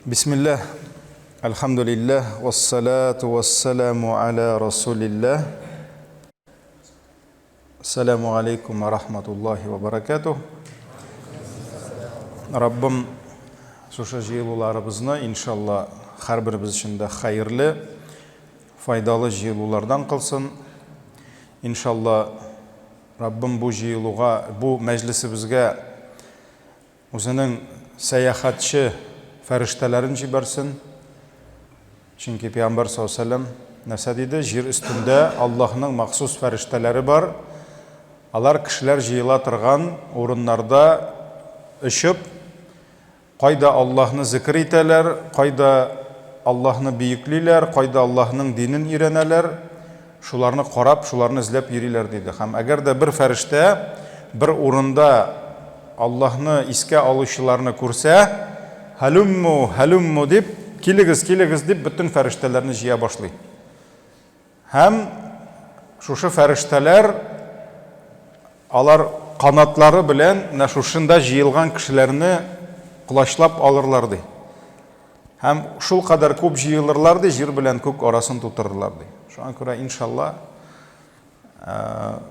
Бисмилләһ, әлхәмдүлилләһ, вәссәләтү вәссәләмү аля расулилләһ. Ассаламу алейкум ва рахматуллахи ва баракатух. Раббым шушы җыелуларыбызны, иншалла, һәрберебез өчен дә хәерле, файдалы җыелулардан кылсын. Иншалла, Раббым бу җыелуга, бу мәҗлесебезгә Үзенең сәяхәтче фәрештәләрен җибәрсен. Чөнки Пәйгамбәр саллаллаһу алейһи ва сәлләм нәрсә диде? Җир өстендә Аллаһның махсус фәрештәләре бар. Алар кешеләр җыела торган урыннарда очып, кайда Аллаһны зикер итәләр, кайда Аллаһны бөеклиләр, кайда Аллаһның динен өйрәнәләр, шуларны карап, шуларны эзләп йөриләр, диде. Һәм әгәр дә бер фәрештә бер урында Аллаһны искә алучыларны күрсә, Һәлүммү, һәлүммү дип, килегез, килегез дип, бөтен фәрештәләрне җыя башлый. Һәм шушы фәрештәләр алар канатлары белән менә шушында җыелган кешеләрне колачлап алырлар, ди. Һәм шулкадәр күп җыелырлар, ди, җир белән күк арасын тутырырлар, ди. Шуңа күрә, иншалла,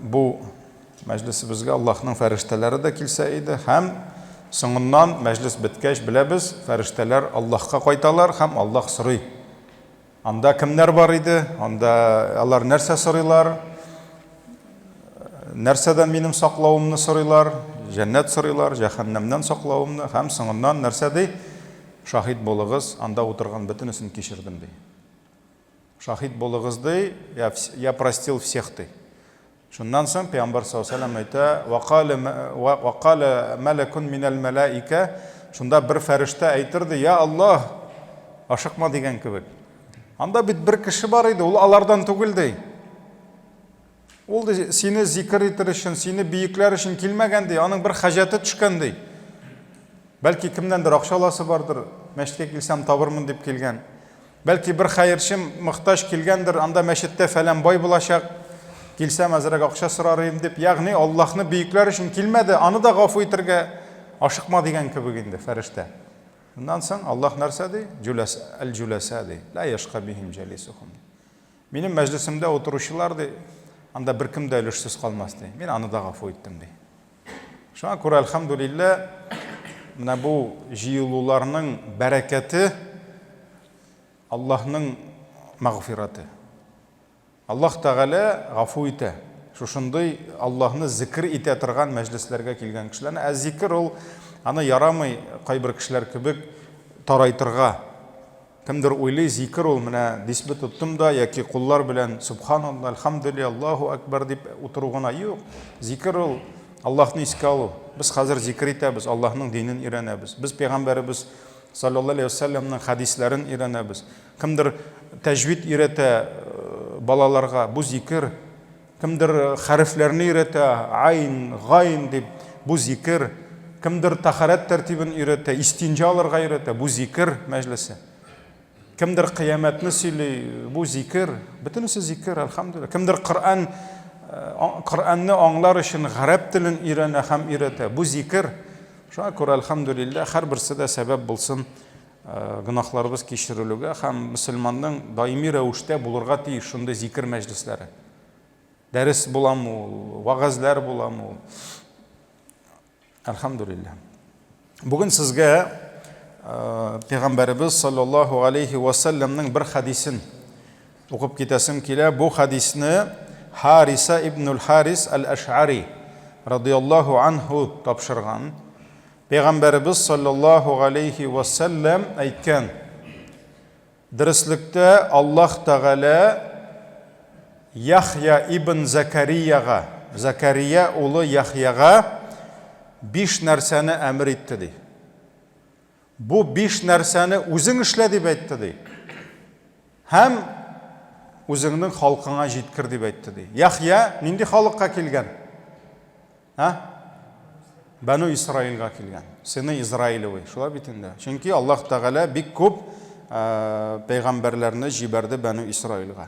бу мәҗлесебезгә Аллаһның фәрештәләре дә килсә иде һәм соңыннан мәҗлес беткәч, беләбез, фәрештәләр Аллаһка кайталар һәм Аллаһ сорый. Анда кемнәр бар иде? Анда алар нәрсә сорыйлар? Нәрсәдән минем саклавымны сорыйлар? Җәннәт сорыйлар, җәһәннәмнән саклавымны һәм соңыннан нәрсә ди? Шаһит булыгыз, анда утырган бөтенесен кичердем ди. Шаһит булыгыз ди, я, я простил всех ди. Шуннан соң Пәйгамбәр саллаллаһу алейһи ва әйтә, "Вакале мәләкун минәл мәләикә", шунда бер фәрештә әйтер ди, "Я Аллаһ, ашыкма" дигән кебек. Анда бит бер кеше бар иде, ул алардан түгел ди. Ул ди, сине зикер итер өчен, сине биекләр өчен килмәгән ди, аның бер хаҗәте төшкән ди. Бәлки кемнәндер акча аласы бардыр, мәчеткә килсәм табырмын дип килгән. Бәлки бер хәерче мохтаҗ килгәндер, анда мәчеттә фәлән бай булачак, килсәм әзрәк акча сорар идем дип, ягъни Аллаһны бөекләр өчен килмәде, аны да гафу итергә ашыкма дигән кебек инде фәрештә. Шуннан соң Аллаһ нәрсә ди? Җүләс, әл-җүләсә ди. Ла яшка бихим җәлисухум. Минем мәҗлесемдә утыручылар ди, анда беркем дә өлешсез калмас ди. Мин аны да гафу иттем ди. Шуңа күрә, әлхәмдүлиллә, менә бу җыелуларның бәрәкәте Аллаһның мәгъфирате. Аллаһ Тәгалә гафу итә. Шушындый Аллаһны зикр итә торган мәҗлесләргә килгән кешеләрне. Ә зикр ул аны ярамый кайбер кешеләр кебек тарайтырга. Кемдер уйлый, зикер ул менә дисбе тоттым да яки куллар белән субханалла, әлхәмдүлилләһ, Аллаһу әкбәр дип утыру гына. Юк. Зикер ул Аллаһны искә алу. Без хәзер зикер итәбез, Аллаһның динен өйрәнәбез. Без пәйгамбәребез саллаллаһу алейһи вәсәлләмнең хәдисләрен өйрәнәбез. Кемдер тәҗвид өйрәтә э, балаларга, бу зикер. Кемдер э, хәрефләрне өйрәтә, айн, гайн дип, бу зикер. Кемдер тәһарәт тәртибен өйрәтә, истинҗа алырга өйрәтә, бу зикер мәҗлесе. Кемдер кыямәтне сөйли, бу зикер. Бөтенесе зикер, әлхәмдүлилләһ. Кемдер Коръән э, Коръәнне аңлар өчен гарәп телен өйрәнә һәм өйрәтә, бу зикер. Шуңа күрә, әлхәмдүлилләһ, һәрберсе дә сәбәп булсын э, гөнаһларыбыз кичерелүгә һәм мөселманның даими рәвештә булырга тиеш шундый зикер мәҗлесләре. Дәрес буламы ул, вәгазьләр буламы ул. Әлхәмдүлилләһ. Бүген сезгә э, Пәйгамбәребез саллаллаһу алейхи ва сәлләмнең бер хәдисен укып китәсем килә. Бу хәдисне Хариса ибнул Харис аль-Аш'ари радияллаһу анху тапшырган. Пәйгамбәребез саллаллаһу алейхи ва сәлләм әйткән: Дөреслектә, Аллаһ Тәгалә Яхъя ибн Зәкәрияга, Зәкәрия улы Яхъяга биш нәрсәне әмер итте, ди. Бу биш нәрсәне үзең эшлә дип әйтте, ди. Һәм үзеңнең халкыңа җиткер дип әйтте, ди. Яхъя нинди халыкка килгән? Ә? Бәну Исраилгә килгән. Сыны Израилевы. Шулай бит инде. Чөнки Аллаһ Тәгалә бик күп пәйгамбәрләрне җибәрде Бәну Исраилгә.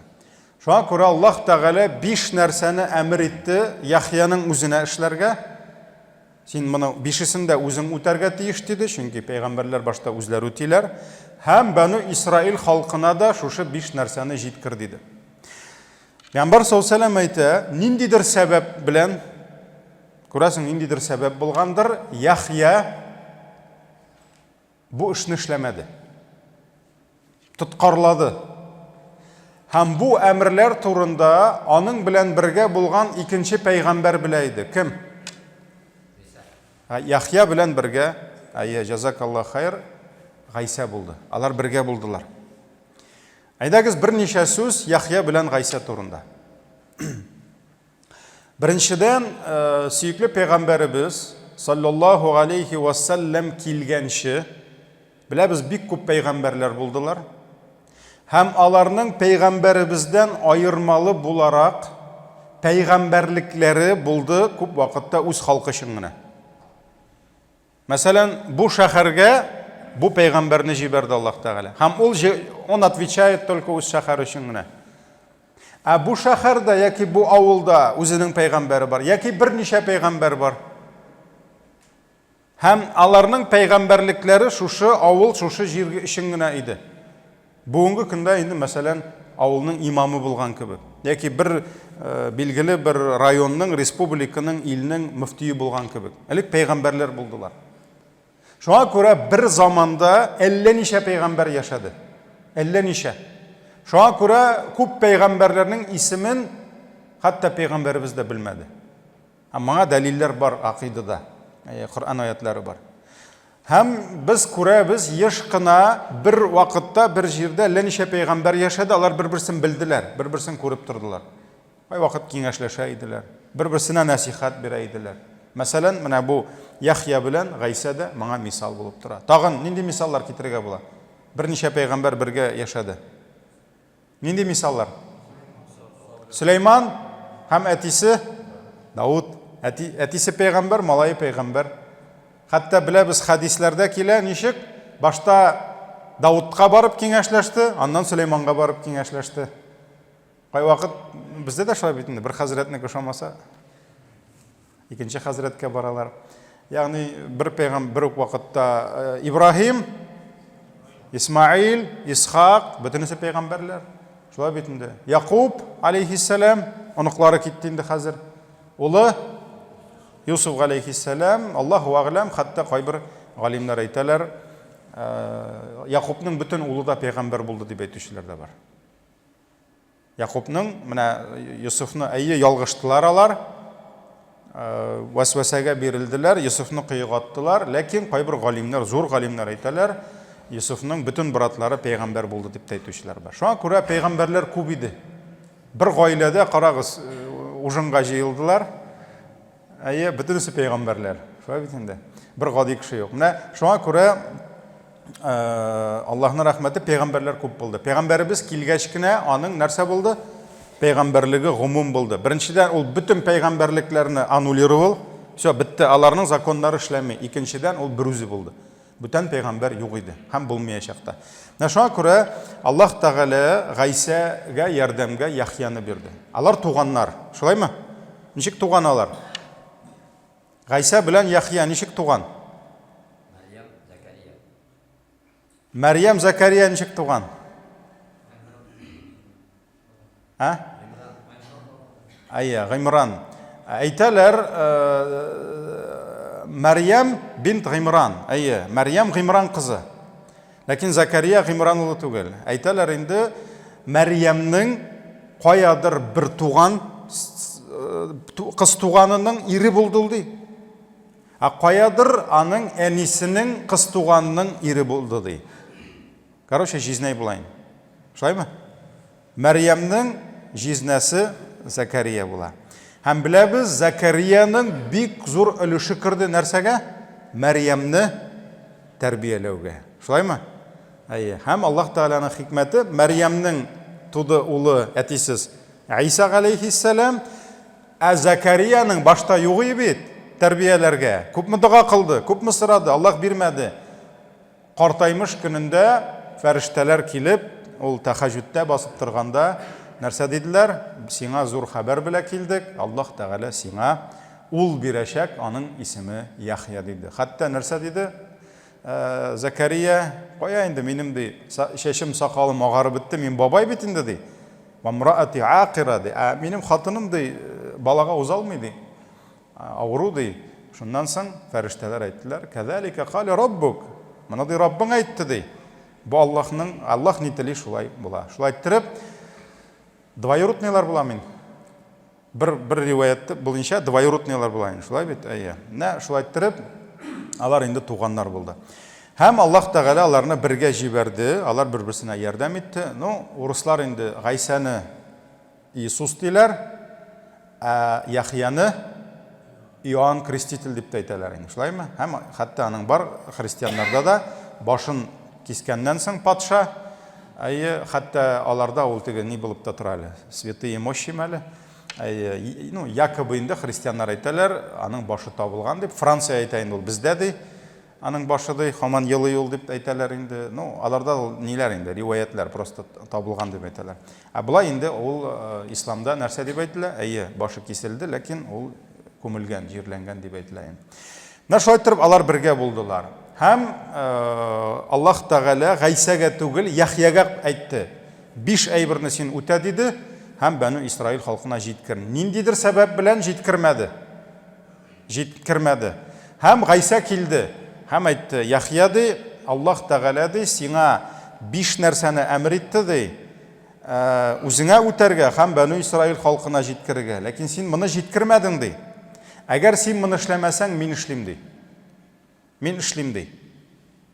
Шуңа күрә Аллаһ Тәгалә биш нәрсәне әмер итте Яхъяның үзенә эшләргә. Син моны бишесен дә үзең үтәргә тиеш, диде, чөнки пәйгамбәрләр башта үзләре үтиләр. Һәм Бәну Исраил халкына да шушы биш нәрсәне җиткер, диде. Пәйгамбәр саллаллаху әйтә, ниндидер сәбәп белән, күрәсең, ниндидер сәбәп булгандыр, Яхья бу эшне эшләмәде. Тоткарлады. Һәм бу әмерләр турында аның белән бергә булган икенче пәйгамбәр белә иде. Кем? Яхья белән бергә, әйе, җазакаллаһ хәер, Гайсә булды. Алар бергә булдылар. Әйдәгез берничә сүз Яхья белән Гайсә турында. Беренчедән, э, сөекле пәйгамбәребез саллаллаһу алейхи ва саллям килгәнче, беләбез, бик күп пәйгамбәрләр булдылар. Һәм аларның пәйгамбәребездән аермалы буларак пәйгамбәрлекләре булды күп вакытта үз халкы өчен генә. Мәсәлән, бу шәһәргә бу пәйгамбәрне җибәрде Аллаһ Тәгалә. Һәм ул он отвечает только үз шәһәре өчен генә. Ә бу шәһәрдә яки бу авылда үзенең пәйгамбәре бар, яки берничә пәйгамбәр бар. Һәм аларның пәйгамбәрлекләре шушы авыл, шушы җир өчен генә иде. Бүгенге көндә инде, мәсәлән, авылның имамы булган кебек, яки бер э, билгеле бер районның, республиканың, илнең мөфтие булган кебек. Элек пәйгамбәрләр булдылар. Шуңа күрә бер заманда әллә ничә пәйгамбәр яшәде. Әллә ничә. Шуңа күрә күп пәйгамбәрләрнең исемен хәтта пәйгамбәребез дә белмәде. Һәм моңа дәлилләр бар акыйдада, Коръән аятлары бар. Һәм без күрәбез, еш кына бер вакытта, бер җирдә әллә ничә пәйгамбәр яшәде, алар бер-берсен белделәр, бер-берсен күреп тордылар. Кайвакыт киңәшләшә иделәр, бер-берсенә нәсихәт бирә иделәр. Мәсәлән, менә бу Яхья белән Гайсә дә моңа мисал булып тора. Тагын нинди мисаллар китерергә була? Берничә пәйгамбәр бергә яшәде. Нинди мисаллар? Сөләйман һәм әтисе Дауд. Әти, әтисе пәйгамбәр, малае пәйгамбәр. Хәтта беләбез хәдисләрдә килә, ничек? Башта Даудка барып киңәшләште, аннан Сөләйманга барып киңәшләште. Кайвакыт бездә дә шулай бит инде, бер хәзрәтнеке ошамаса, икенче хәзрәткә баралар. Ягъни бер пәйгам бер үк вакытта э, Ибраһим, Исмаил, Исхак, бөтенесе пәйгамбәрләр. Шулай бит инде. Якуб алейхиссәлам, оныклары китте инде хәзер. Улы Юсуф алейхиссәлам, Аллаһу әгъләм, хәтта кайбер галимнәр әйтәләр, э, Якубның бөтен улы да пәйгамбәр булды дип әйтүчеләр дә бар. Якубның, менә Йосыфны, әйе, ялгыштылар алар, вәсвәсәгә бирелделәр, Йосыфны коега аттылар, ләкин кайбер галимнәр, зур галимнәр әйтәләр, Йосыфның бөтен братлары пәйгамбәр булды дип тә әйтүчеләр бар. Шуңа күрә пәйгамбәрләр күп иде. Бер гаиләдә, карагыз, ужинга җыелдылар. Әйе, бөтенесе пәйгамбәрләр. Шулай бит инде. Бер гади кеше юк. Менә шуңа күрә Аллаһның рәхмәте пәйгамбәрләр күп булды. Пәйгамбәребез килгәч кенә аның нәрсә булды? Пәйгамбәрлеге гомум булды. Беренчедән, ул бөтен пәйгамбәрлекләрне аннулировал. Все, бетте. Аларның законнары эшләми. Икенчедән, ул берүзе булды. Бүтән пәйгамбәр юк иде һәм булмаячак та. Менә шуңа күрә Аллаһ Тәгалә Гайсәгә ярдәмгә Яхъяны бирде. Алар туганнар. Шулаймы? Ничек туган алар? Гайсә белән Яхъя ничек туган? Мәрьям, Зәкәрия. Мәрьям, Зәкәрия ничек туган? Ә? Әйе, Гыймран. Әйтәләр, э, Мәрьям бинт Гыймран. Әйе, Мәрьям Гыймран кызы. Ләкин Зәкәрия Гыймран улы түгел. Әйтәләр инде, Мәрьямнең каядыр бер туган э, кыз туганының ире булды ул ди. Ә каядыр аның әнисенең кыз туганының ире булды ди. Короче, җизнәй була инде. Шулаймы? Мәрьямнең җизнәсе Зәкәрия була. Һәм беләбез, Зәкәриянең бик зур өлеше керде нәрсәгә? Мәрьямне тәрбияләүгә. Шулаймы? Әйе. Һәм Аллаһ Тәгаләнең хикмәте, Мәрьямнең туды улы әтисез Гайсә галәйһиссәлам, ә Зәкәриянең башта юк иде бит тәрбияләргә. Күпме дога кылды, күпме сорады, Аллаһ бирмәде. Картаймыш көнендә фәрештәләр килеп, ул тәхәҗүдтә басып торганда, нәрсә диделәр? Сиңа зур хәбәр белә килдек, Аллаһ Тәгалә сиңа ул бирәчәк, аның исеме Яхъя, диде. Хәтта нәрсә диде? Зәкәрия, кая инде минем, ди, чәчем, сакалым агарып бетте, мин бабай бит инде, ди. Вамраати акира, ди. Ә минем хатыным, ди, балага уза алмый, ди. Авыру, ди. Шуннан соң фәрештәләр әйттеләр, Кәзәлика кале раббук. Моны, ди, Раббың әйтте, ди. Бу Аллаһның, Аллаһ ни тели, шулай була. Шулай иттереп, двоюродныйлар була мин. Бер, бер риваять буенча двоюродныйлар була инде, шулай бит? Әйе. Менә шулай иттереп, алар инде туганнар булды. Һәм Аллаһ Тәгалә аларны бергә җибәрде, алар бер-берсенә ярдәм итте. Ну, урыслар инде Гайсәне Иисус диләр, ә Яхъяны Иоанн Креститель дип тә әйтәләр инде, шулаймы? Һәм хәтта аның бар христианнарда да башын кискәннән соң патша, әйе, хәтта аларда ул теге ни булып та тора әле, святые мощи әле. Әйе, ну, якобы инде христианнар әйтәләр, аның башы табылган дип, Франция әйтә инде ул бездә ди. Аның башы ди, һаман елый ул дип әйтәләр инде. Ну, аларда ул ниләр инде, риваятьләр просто табылган дип әйтәләр. Ә болай инде ул э, исламда нәрсә дип әйтелә? Әйе, башы киселде, ләкин ул күмелгән, җирләнгән дип әйтелә инде. Менә шулай иттереп алар бергә булдылар. Һәм э, Аллаһ Тәгалә Гайсәгә түгел, Яхъягә әйтте. Биш әйберне син үтә диде һәм Бәнү Исраил халкына җиткер. Ниндидер сәбәп белән җиткермәде. Җиткермәде. Һәм Гайсә килде һәм әйтте, Яхъя, ди, Аллаһ Тәгалә, ди, сиңа биш нәрсәне әмер итте, ди, үзеңә үтәргә һәм Бәнү Исраил халкына җиткерергә. Ләкин син моны җиткермәдең, ди. Әгәр син моны эшләмәсәң, мин эшлим, ди. Мин эшлим, ди.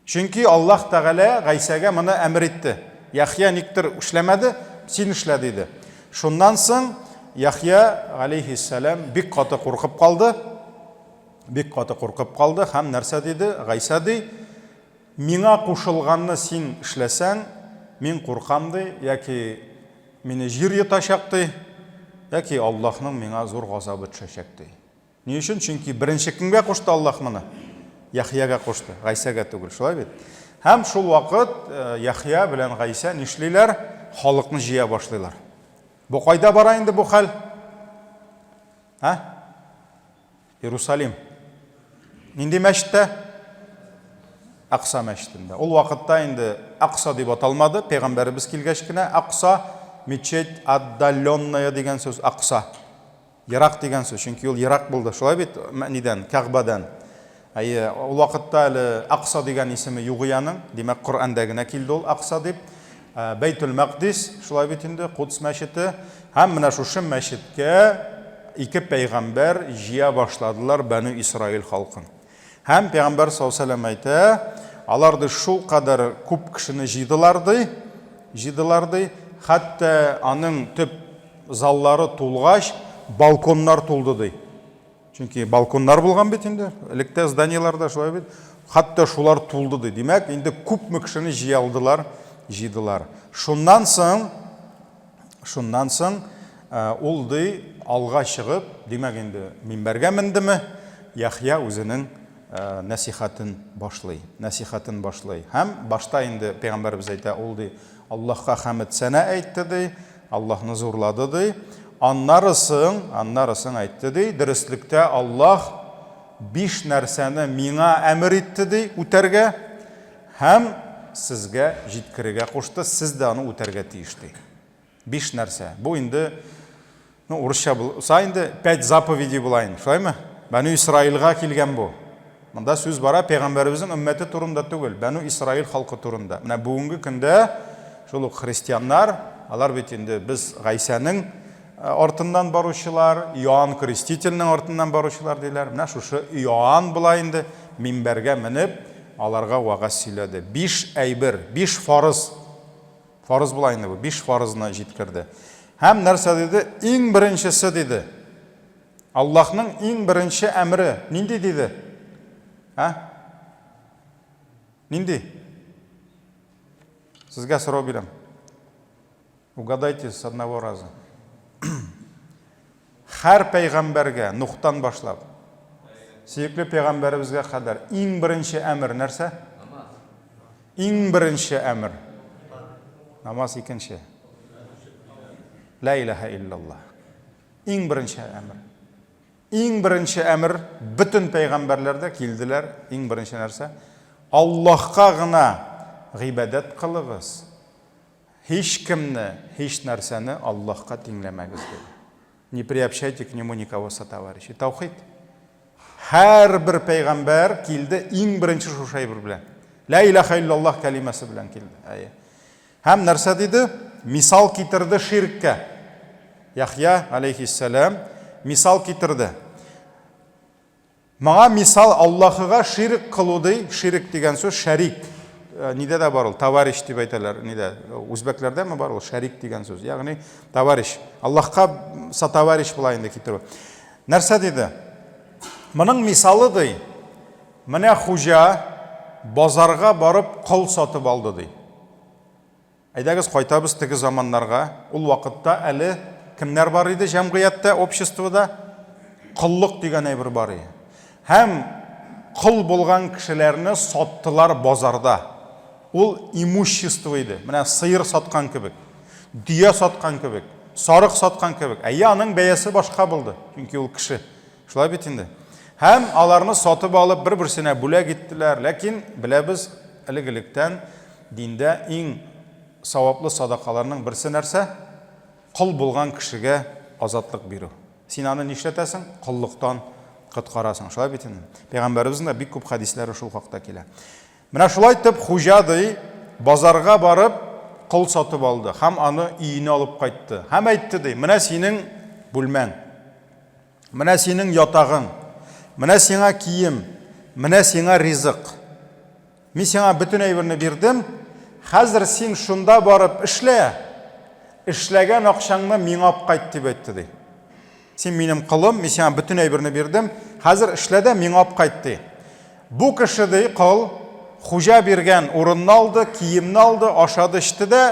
Чөнки Аллаһ Тәгалә Гайсәгә моны әмер итте. Яхъя никтер эшләмәде, син эшлә, диде. Шуннан соң Яхъя галәйһиссәлам бик каты куркып калды. Бик каты куркып калды һәм нәрсә диде? Гайсә ди, миңа кушылганны син эшләсәң, мин куркам ди, яки мине җир йотачак ди, яки Аллаһның миңа зур газабы төшәчәк ди. Ни өчен? Чөнки беренче кемгә кушты Аллаһ моны? Яхъягә кушты, Гайсәгә түгел, шулай бит? Һәм шул вакыт э, Яхъя белән Гайсә нишлиләр? Халыкны җыя башлыйлар. Бу кайда бара инде бу хәл? Ә? Иерусалим. Нинди мәчеттә? Акса мәчетендә. Ул вакытта инде Акса дип аталмады, пәйгамбәребез килгәч кенә Акса мечеть отдаленная дигән сүз Акса. Ерак дигән сүз, чөнки ул ерак булды, шулай бит, нидән, Кәгъбәдән. Әйе, ул вакытта әле Акса дигән исеме юк аның, димәк, Коръәндә генә килде ул Акса дип. Ә, Бәйтүл Мәкъдис, шулай бит инде, Кудс мәчете. Һәм менә шушы мәчеткә ике пәйгамбәр җыя башладылар Бәнү Исраил халкын. Һәм пәйгамбәр саллаллаһу алейһи ва сәлләм әйтә, алар ди шулкадәр күп кешене җыйдылар ди, җыйдылар ди, хәтта аның төп заллары тулгач, балконнар тулды ди. Чөнки балконнар булган бит инде, электә зданиеләрдә шулай бит. Хәтта шулар тулды ди. Димәк, инде күпме кешене җыя алдылар, җыйдылар. Шуннан соң, шуннан соң ул ди алга чыгып, димәк инде минбәргә мендеме, Яхъя үзенең нәсихәтен башлый, нәсихәтен башлый. Һәм башта инде пәйгамбәребез әйтә, ул ди Аллаһка хәмед сәнә әйтте ди, Аллаһны зурлады ди. Аннары соң, аннары соң әйтте ди, дөреслектә Аллаһ биш нәрсәне миңа әмер итте ди, үтәргә һәм сезгә җиткерергә кушты, сез дә аны үтәргә тиеш ди. Биш нәрсә. Бу инде, ну, урысча булса инде, пять заповедей була инде, шулаймы? Бәнү Исраилгә килгән бу. Монда сүз бара пәйгамбәребезнең өммәте турында түгел, Бәнү Исраил халкы турында. Менә бүгенге көндә шул ук христианнар, алар бит инде без Гайсәнең э, артыннан баручылар, Иоанн Крестительнең артыннан баручылар диләр. Менә шушы Иоанн була инде минбәргә менеп, аларга вәгазь сөйләде. Биш әйбер, биш фарыз. Фарыз була инде бу, биш фарызны җиткерде. Һәм нәрсә диде? Иң беренчесе диде. Аллаһның иң беренче әмере нинди диде? Ә? Нинди? Сезгә сорау бирәм. Угадайте с одного раза. Һәр пәйгамбәргә, Нухтан башлап, сөекле пәйгамбәребезгә кадәр иң беренче әмер нәрсә? Намаз. Иң беренче әмер. Намаз икенче. Ла илаһа иллаллаһ. Иң беренче әмер. Иң беренче әмер, бөтен пәйгамбәрләр дә килделәр, иң беренче нәрсә, Аллаһка гына гыйбадәт кылыгыз, һичкемне, һич нәрсәне Аллаһка тиңләмәгез, диде. Не приобщайте к нему никого сотоварищей. Таухид. Һәрбер пәйгамбәр килде иң беренче шушы әйбер белән. Ла илаха иллаллаһ кәлимәсе белән килде. Әйе. Һәм нәрсә диде? Мисал китерде ширккә. Яхья алейхиссәлам мисал китерде. Моңа мисал Аллаһыга ширк кылу ди, ширк дигән сүз шәрик. Э, нидә дә бар ул, товарищ дип әйтәләр, нидә? Үзбәкләрдәме бар ул шәрик дигән сүз? Ягъни товарищ. Аллаһка сотоварищ була инде китерү. Нәрсә диде? Моның мисалы ди, менә хуҗа базарга барып кол сатып алды ди. Әйдәгез, кайтабыз теге заманнарга. Ул вакытта әле кемнәр бар иде җәмгыятьтә, обществода? Коллык дигән әйбер бар иде. Һәм кол булган кешеләрне саттылар базарда. Ул имущество иде. Менә сыер саткан кебек, дөя саткан кебек, сарык саткан кебек. Әйе, аның бәясе башка булды, чөнки ул кеше. Шулай бит инде. Һәм аларны сатып алып, бер-берсенә бүләк иттеләр. Ләкин беләбез, элек-электән диндә иң саваплы садакаларның берсе нәрсә? Кол булган кешегә азатлык бирү. Син аны нишләтәсең? Коллыктан коткарасың. Шулай бит инде. Пәйгамбәребезнең дә бик күп хәдисләре шул хакта килә. Менә шулай итеп хуҗа ди, базарга барып, кол сатып алды һәм аны өенә алып кайтты. Һәм әйтте ди, менә синең бүлмәң. Менә синең ятагың, менә сиңа кием, менә сиңа ризык. Мин сиңа бөтен әйберне бирдем, хәзер син шунда барып эшлә, эшләгән акчаңны миңа алып кайт, дип әйтте, ди. Син минем колым, мин сиңа бөтен әйберне бирдем, хәзер эшлә дә миңа алып кайт, ди. Бу кеше, ди, кол, хуҗа биргән урынны алды, киемне алды, ашады, эчте дә,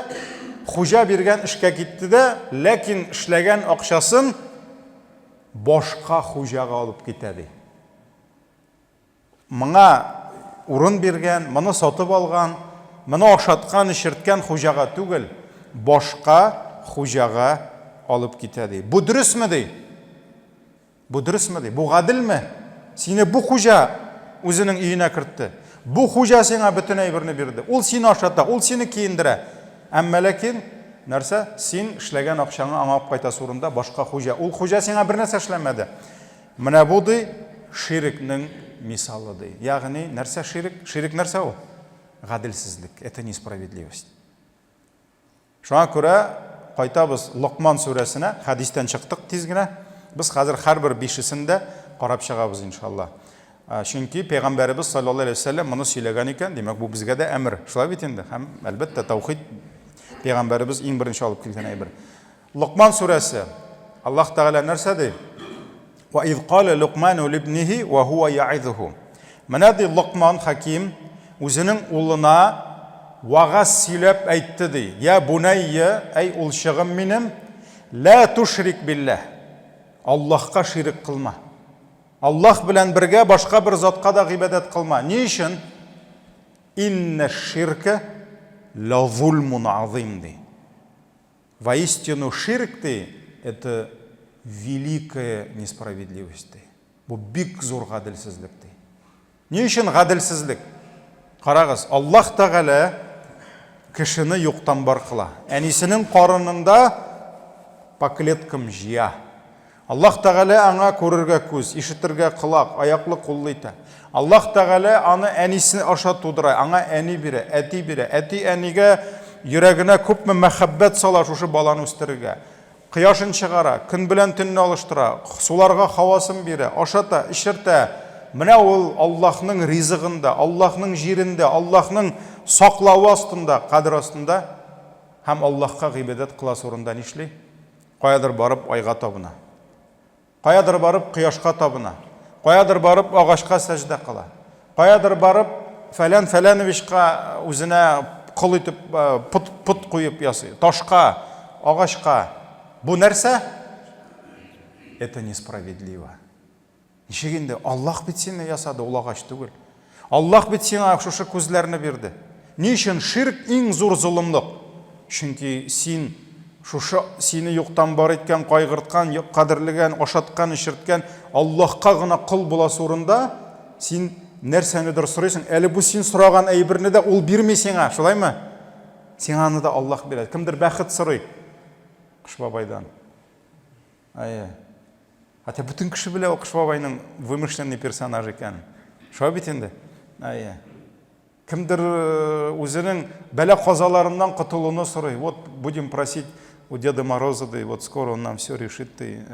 хуҗа биргән эшкә китте дә, ләкин эшләгән акчасын башка хуҗага алып китә, ди. Моңа урын биргән, моны сатып алган, моны ашаткан, эчерткән хуҗага түгел, башка хуҗага алып китә, ди. Бу дөресме, ди? Бу дөресме, ди? Бу гаделме? Сине бу хуҗа үзенең өенә кертте. Бу хуҗа сиңа бөтен әйберне бирде. Ул сине ашата, ул сине киендерә. Әмма ләкин нәрсә? Син эшләгән акчаңны аңа алып кайтасы урында башка хуҗа. Ул хуҗа сиңа бер нәрсә эшләмәде. Менә бу ди ширкнең мисалы ди. Ягъни нәрсә ширк? Ширк нәрсә ул? Гаделсезлек, это несправедливость. Шуңа күрә кайтабыз Локман сүрәсенә, хәдистән чыктык тиз генә. Без хәзер һәрбер бишесен дә карап чыгабыз иншалла. Чөнки пәйгамбәребез саллаллаһу алейһи вәсәлләм моны сөйләгән икән, димәк бу безгә дә әмер. Шулай бит инде. Һәм әлбәттә таухид пәйгамбәребез иң беренче алып килгән әйбер. Локман сүрәсе. Аллаһ Тәгалә нәрсә ди? Ва из калә Лукману либнихи ва хуа яизуху. Менә ди Локман хаким үзенең улына вагаз сөйләп әйтте ди. Я бунайя, әй улчыгым минем, ла тушрик билләһ. Аллаһка ширек кылма. Аллаһ белән бергә башка бер затка да гыйбадәт кылма. Ни өчен? Инна ширка ла зульмун азим ди. Воистину ширк ди, это великая несправедливость ди. Бу бик зур гаделсезлек ди. Ни өчен гаделсезлек? Карагыз, Аллаһ Тәгалә кешене юктан бар кыла. Әнисенең карынында по клеткам җыя. Аллаһ Тәгалә аңа күрергә күз, ишетергә колак, аяклы куллы итә. Аллаһ Тәгалә аны әнисе аша тудыра, аңа әни бирә, әти бирә. Әти әнигә йөрәгенә күпме мәхәббәт сала шушы баланы үстерергә. Кояшын чыгара, көн белән төнне алыштыра, суларга һавасын бирә, ашата, эчертә. Менә ул Аллаһның ризыгында, Аллаһның җирендә, Аллаһның саклавы астында, кадер астында һәм Аллаһка гыйбадәт кыласы урында нишли? Каядыр барып айга табына. Каядыр барып кояшка табына. Каядыр барып агачка сәҗдә кыла. Каядыр барып фәлән фәләновичка үзенә кол итеп э, пот, пот куеп ясый. Ташка, агачка. Бу нәрсә? Это несправедливо. Ничек инде? Аллаһ бит сине ясады, ул агач түгел. Аллаһ бит сиңа шушы күзләрне бирде. Ни өчен ширк иң зур золымлык? Чөнки син Шушы сине юктан бар иткән, кайгырткан, кадерлегән, ашаткан, эчерткән Аллаһка гына кол буласы урында син нәрсәнедер сорыйсың. Әле бу син сораган әйберне дә ул бирми сиңа, шулаймы? Сиңа аны да Аллаһ бирә. Кемдер бәхет сорый Кыш бабайдан. Әйе. Хотя бөтен кеше белә ул Кыш бабайның вымышленный персонаж икәнен. Шулай бит инде. Әйе. Кемдер үзенең бәла-казаларыннан котылуны сорый. Вот будем просить у Деда Мороза, ди, вот скоро он нам все решит, ди.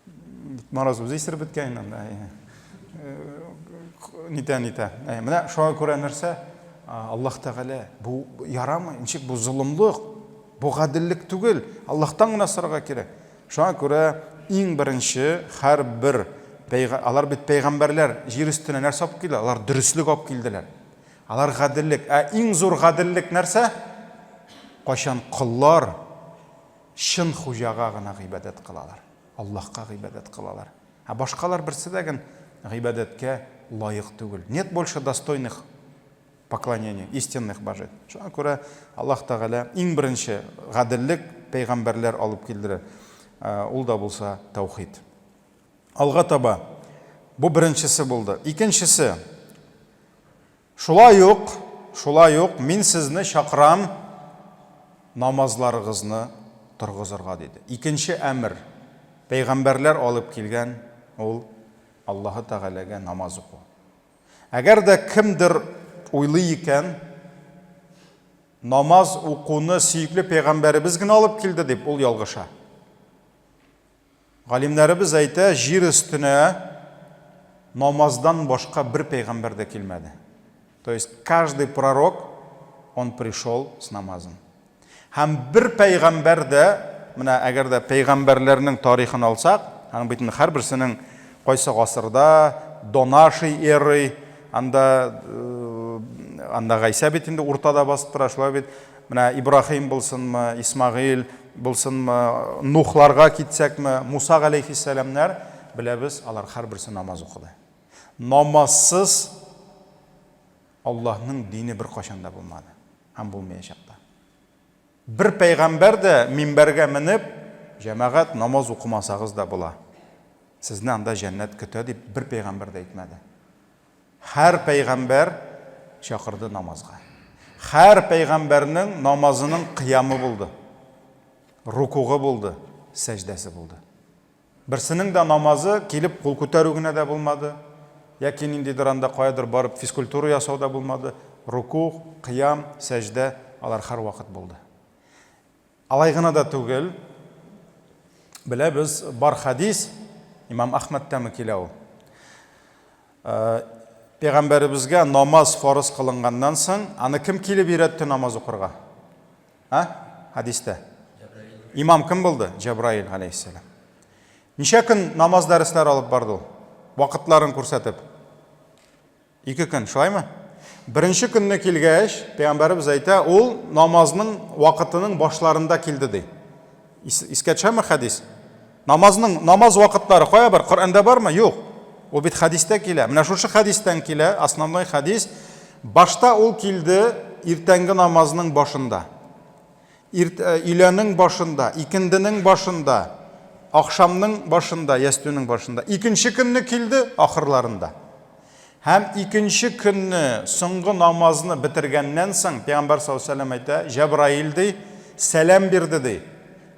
Дед Мороз үзе исереп беткән инде. Нитә, нитә. Менә шуңа күрә нәрсә? Аллаһ Тәгалә бу ярамый, ничек бу золымлык, бу гаделлек түгел. Аллаһтан гына сорарга кирәк. Шуңа күрә иң беренче һәрбер пәйга алар бит пәйгамбәрләр җир өстенә нәрсә алып килде? Алар дөреслек алып килделәр. Алар гаделлек. Ә иң зур гаделлек нәрсә? Кайчан коллар чын хуҗага гына гыйбадәт кылалар. Аллаһка гыйбадәт кылалар. Ә башкалар берсе дә ген гыйбадәткә лаек түгел. Нет больше достойных поклонению истинных божеств. Шуңа күрә Аллаһ Тәгалә иң беренче гаделлек пәйгамбәрләр алып килделәр. Ул да булса таухид. Алга таба бу беренчесе булды. Икенчесе шулай ук, шулай ук мин сезне чакырам намазларыгызны торгызырга диде. Икенче әмер пәйгамбәрләр алып килгән ул Аллаһы Тәгаләгә намаз уку. Әгәр дә кемдер уйлый икән, намаз укуны сөекле пәйгамбәребез генә алып килде дип, ул ялгыша. Галимнәребез әйтә, җир өстенә намаздан башка бер пәйгамбәр дә килмәде. То есть каждый пророк, он пришел с намазом. Һәм бер пәйгамбәр дә, менә әгәр дә пәйгамбәрләрнең тарихын алсак, аның бит инде һәрберсенең кайсы гасырда, до нашей эры, анда анда Гайсә бит инде уртада басып тора, шулай бит. Менә Ибраһим булсынмы, Исмагыйль булсынмы, Нухларга китсәкме, Муса галәйһиссәламнәр, беләбез, алар һәрберсе намаз укыды. Намазсыз Аллаһның дине беркайчан да булмады һәм булмаячак та. Бер пәйгамбәр дә минбәргә менеп, җәмәгать, намаз укымасагыз да була. Сезне анда җәннәт көтә дип бер пәйгамбәр дә әйтмәде. Һәр пәйгамбәр чакырды намазга. Һәр пәйгамбәрнең намазының кыямы булды. Рукугы булды, сәҗдәсе булды. Берсенең дә намазы килеп кул күтәрү генә дә булмады, яки ниндидер анда каядыр барып физкультура ясау да булмады. Рукуг, кыям, сәҗдә алар һәрвакыт булды. Алай гына да түгел, беләбез, бар хәдис, имам Әхмәдтәме килә ул. Пәйгамбәребезгә намаз фарыз кылынганнан соң, аны кем килеп өйрәтте намаз укырга? А? Хәдистә. Имам кем булды? Җәбраил галәйһиссәлам. Ничә көн намаз дәресләре алып барды ул? Вакытларын күрсәтеп. Ике көн, шулаймы? Беренче көнне килгәч, пәйгамбәребез әйтә, ул намазның вакытының башларында килде ди. Искә төшәме хәдис? Намазның намаз вакытлары кая бар? Коръәндә бармы? Юк. Ул бит хәдистә килә. Менә шушы хәдистән килә, основной хәдис. Башта ул килде иртәнге намазның башында. Ирт, э, өйләнең башында, икенденең башында, ахшамның башында, ястүнең башында. Икенче көнне килде ахырларында. Һәм икенче көнне соңгы намазны бетергәннән соң, Пәйгамбәр саллаллаһу алейһи вәсәлләм әйтә, Җәбраил ди, сәлам бирде ди.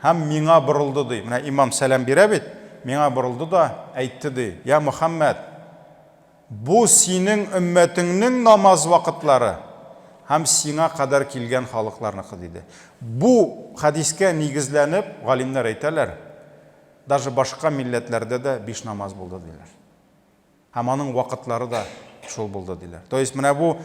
Һәм миңа борылды ди. Менә имам сәлам бирә бит, миңа борылды да әйтте ди, Я Мөхәммәд, бу синең өммәтеңнең намаз вакытлары һәм сиңа кадәр килгән халыкларныкы диде. Бу хәдискә нигезләнеп, галимнәр әйтәләр, даже башка милләтләрдә дә биш намаз булды диләр. Һәм аның вакытлары да шул булды, диләр. То есть менә бу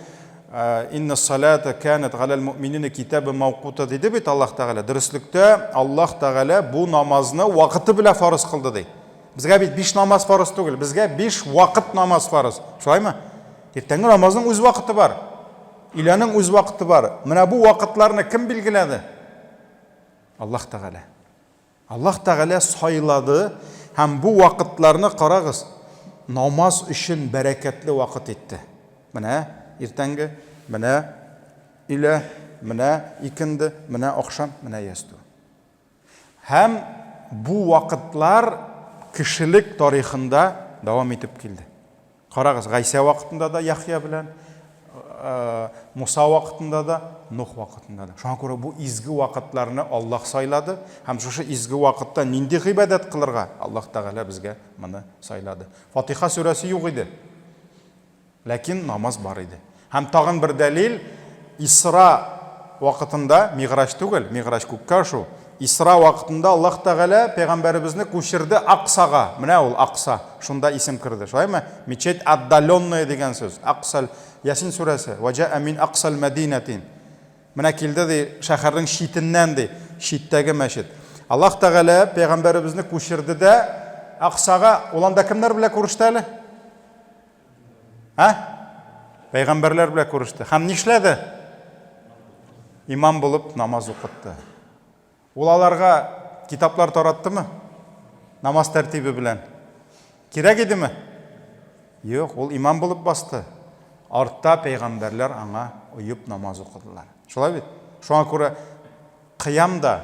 Инна салата канат галәл муъминина китабы мавкута диде бит Аллаһ Тәгалә. Дөреслектә Аллаһ Тәгалә бу намазны вакыты белән фарыз кылды ди. Безгә бит биш намаз фарыз түгел, безгә биш вакыт намаз фарыз. Шулаймы? Иртәнге намазның үз вакыты бар. Өйләнең үз вакыты бар. Менә бу вакытларны кем билгеләде? Аллаһ Тәгалә. Аллаһ Тәгалә сайлады һәм бу вакытларны, карагыз, намаз өчен бәрәкәтле вакыт итте. Менә иртәнге, менә өйлә, менә икенде, менә ахшам, менә ястү. Һәм бу вакытлар кешелек тарихында дәвам итеп килде. Карагыз, Гайсә вакытында да Яхъя белән, Муса вакытында да, Нух вакытында да. Шуңа күрә бу изге вакытларны Аллаһ сайлады һәм шушы изге вакытта нинди гыйбадәт кылырга Аллаһ Тәгалә безгә моны сайлады. Фатиха сүрәсе юк иде. Ләкин намаз бар иде. Һәм тагын бер дәлил, Исра вакытында, Мигъраҗ түгел, Мигъраҗ күккә ашу, Исра вакытында Аллаһ Тәгалә пәйгамбәребезне күчерде Аксага. Менә ул Акса, шунда исем керде. Шулаймы? Мечеть отдаленная дигән сүз. Аксал, Ясин сүрәсе, Ва җаа мин аксал мәдинәтин. Менә килде ди, шәһәрнең читеннән ди, читтәге мәчет. Аллаһ Тәгалә пәйгамбәребезне күчерде дә Аксага. Ул анда кемнәр белән күреште әле? Ә? Пәйгамбәрләр белән күреште. Һәм нишләде? Имам булып намаз укытты. Ул аларга китаплар тараттымы? Намаз тәртибе белән. Кирәк идеме? Юк, ул имам булып басты. Артта пәйгамбәрләр аңа оеп намаз укыдылар. Шулай бит? Шуңа күрә кыям да,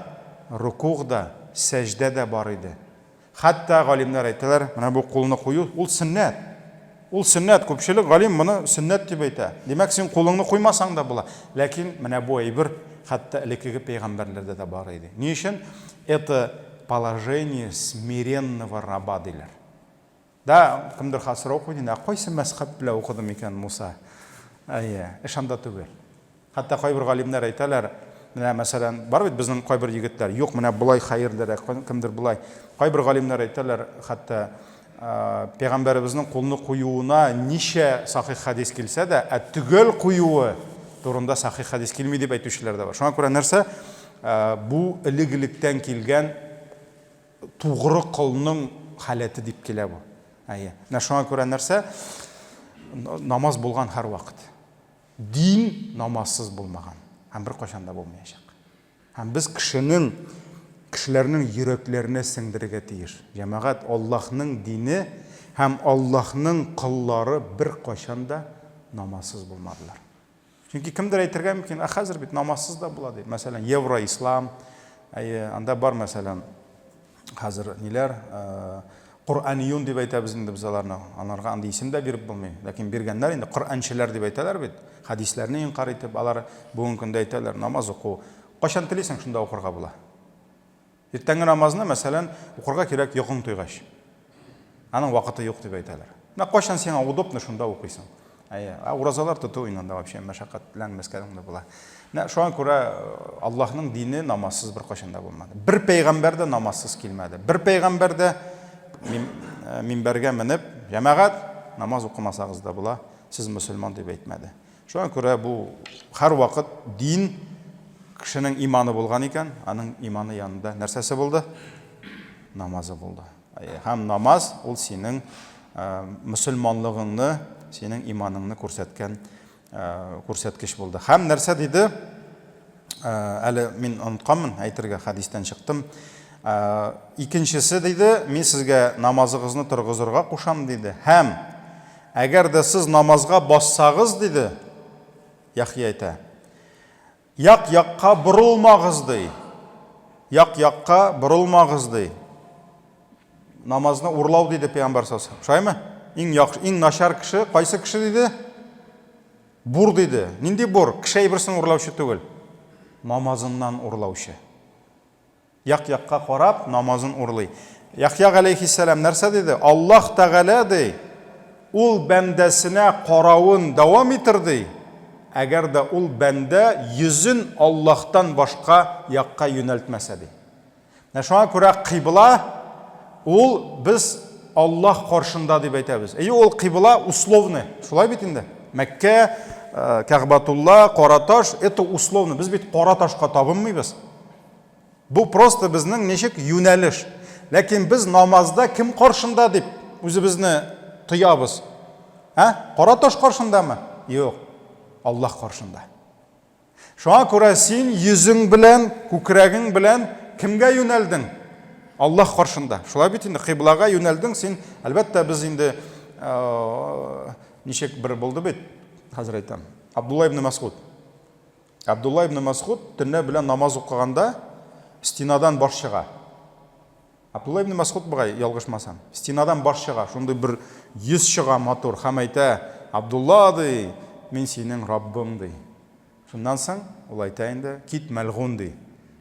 рукуг да, сәҗдә дә бар иде. Хәтта галимнәр әйтәләр, менә бу кулны кую, ул сөннәт. Ул сөннәт, күпчелек галим моны сөннәт дип әйтә. Димәк, син кулыңны куймасаң да була. Ләкин менә бу әйбер хәтта элеккеге пәйгамбәрләрдә дә бар иде. Ни өчен? Это положение смиренного раба диләр. Да, кемдер хәзер сорау куйды инде, ә кайсы мәзхәб белән укыды микән Муса? Әйе, эш анда түгел. Хәтта кайбер галимнәр әйтәләр, менә мәсәлән, бар бит безнең кайбер егетләр, юк, менә болай хәерлерәк, кемдер болай. Кайбер галимнәр әйтәләр, хәтта пәйгамбәребезнең кулны куюына ничә сахих хәдис килсә дә, ә төгәл куюы турында сахих хәдис килми дип әйтүчеләр дә бар. Шуңа күрә нәрсә? Бу элек-электән килгән тугры колның халәте дип килә бу. Әйе. Менә шуңа күрә нәрсә? Намаз булган һәрвакыт. Дин намазсыз булмаган һәм беркайчан да булмаячак. Һәм без кешенең, кешеләрнең йөрәкләренә сеңдерергә тиеш. Җәмәгать, Аллаһның дине һәм Аллаһның коллары беркайчан да намазсыз булмадылар. Чөнки кемдер әйтергә мөмкин, ә хәзер бит намазсыз да була дип. Мәсәлән, евроислам, әйе, анда бар, мәсәлән, хәзер ниләр, Коръәниюн дип әйтәбез инде без аларны. Аларга андый исем дә биреп булмый. Ләкин биргәннәр инде Коръәнчеләр дип әйтәләр бит. Хәдисләрне инкарь итеп, алар бүгенге көндә әйтәләр, намаз уку. Кайчан телисең, шунда укырга була. Иртәнге намазны, мәсәлән, укырга кирәк йокың туйгач. Аның вакыты юк дип әйтәләр. Менә кайчан сиңа удобно, шунда укыйсың. Әйе, ә уразалар тоту инде анда вообще мәшәкатьләнмәскә дә була. Менә шуңа күрә э, Аллаһның дине намазсыз беркайчан да булмады. Бер пәйгамбәр дә намазсыз килмәде. Бер пәйгамбәр дә э, минбәргә менеп, җәмәгать, намаз укымасагыз да була, сез мөселман дип әйтмәде. Шуңа күрә бу һәрвакыт дин кешенең иманы булган икән, аның иманы янында нәрсәсе булды? Намазы булды. Һәм намаз ул синең мөселманлыгыңны, синең иманыңны күрсәткән күрсәткеч булды. Һәм нәрсә диде? Әле мин онытканмын әйтергә, хәдистән чыктым. Икенчесе диде, мин сезгә намазыгызны торгызырга кушам диде. Һәм әгәр дә сез намазга бассагыз диде, Яхъя әйтә. Як-якка борылмагыз, ди. Як-якка борылмагыз, ди. Намазны урлау диде пәйгамбәр саллаллаху Шулаймы? Иң яхшы, иң начар кеше кайсы кеше диде? Бур диде. Нинди бур? Кеше әйберсен урлаучы түгел. Намазыннан урлаучы. Як-якка карап, намазын урлый. Яхъя галәйһиссәлам нәрсә диде? Аллаһ Тәгалә, ди, ул бәндәсенә каравын дәвам итер, ди, әгәр дә ул бәндә йөзен Аллаһтан башка якка юнәлтмәсә, ди. Менә шуңа күрә кыйбла ул без Аллаһ каршында дип әйтәбез. Әйе, ул кыйбла условный. Шулай бит инде. Мәккә, э, Кәгъбатулла, кара таш, это условно. Без бит кара ташка табынмыйбыз. Бу просто безнең ничек юнәлеш. Ләкин без намазда кем каршында дип үзебезне тоябыз? Ә? Кара таш каршындамы? Юк. Аллаһ каршында. Шуңа күрә син йөзең белән, күкрәгең белән кемгә юнәлдең? Аллаһ каршында. Шулай бит инде, кыйблага юнәлдең син. Әлбәттә, без инде ничек бер булды бит, хәзер әйтәм. Абдулла ибн Масгуд. Абдулла ибн Масгуд төнлә белән намаз укыганда стенадан баш чыга. Абдулла ибн Мәсгуд бугай, ялгышмасам. Стенадан баш чыга, шундый бер йөз чыга матур һәм әйтә, Абдулла, ди, мин синең Раббың, ди. Шуннан соң ул әйтә инде, кит, мәлгун, ди.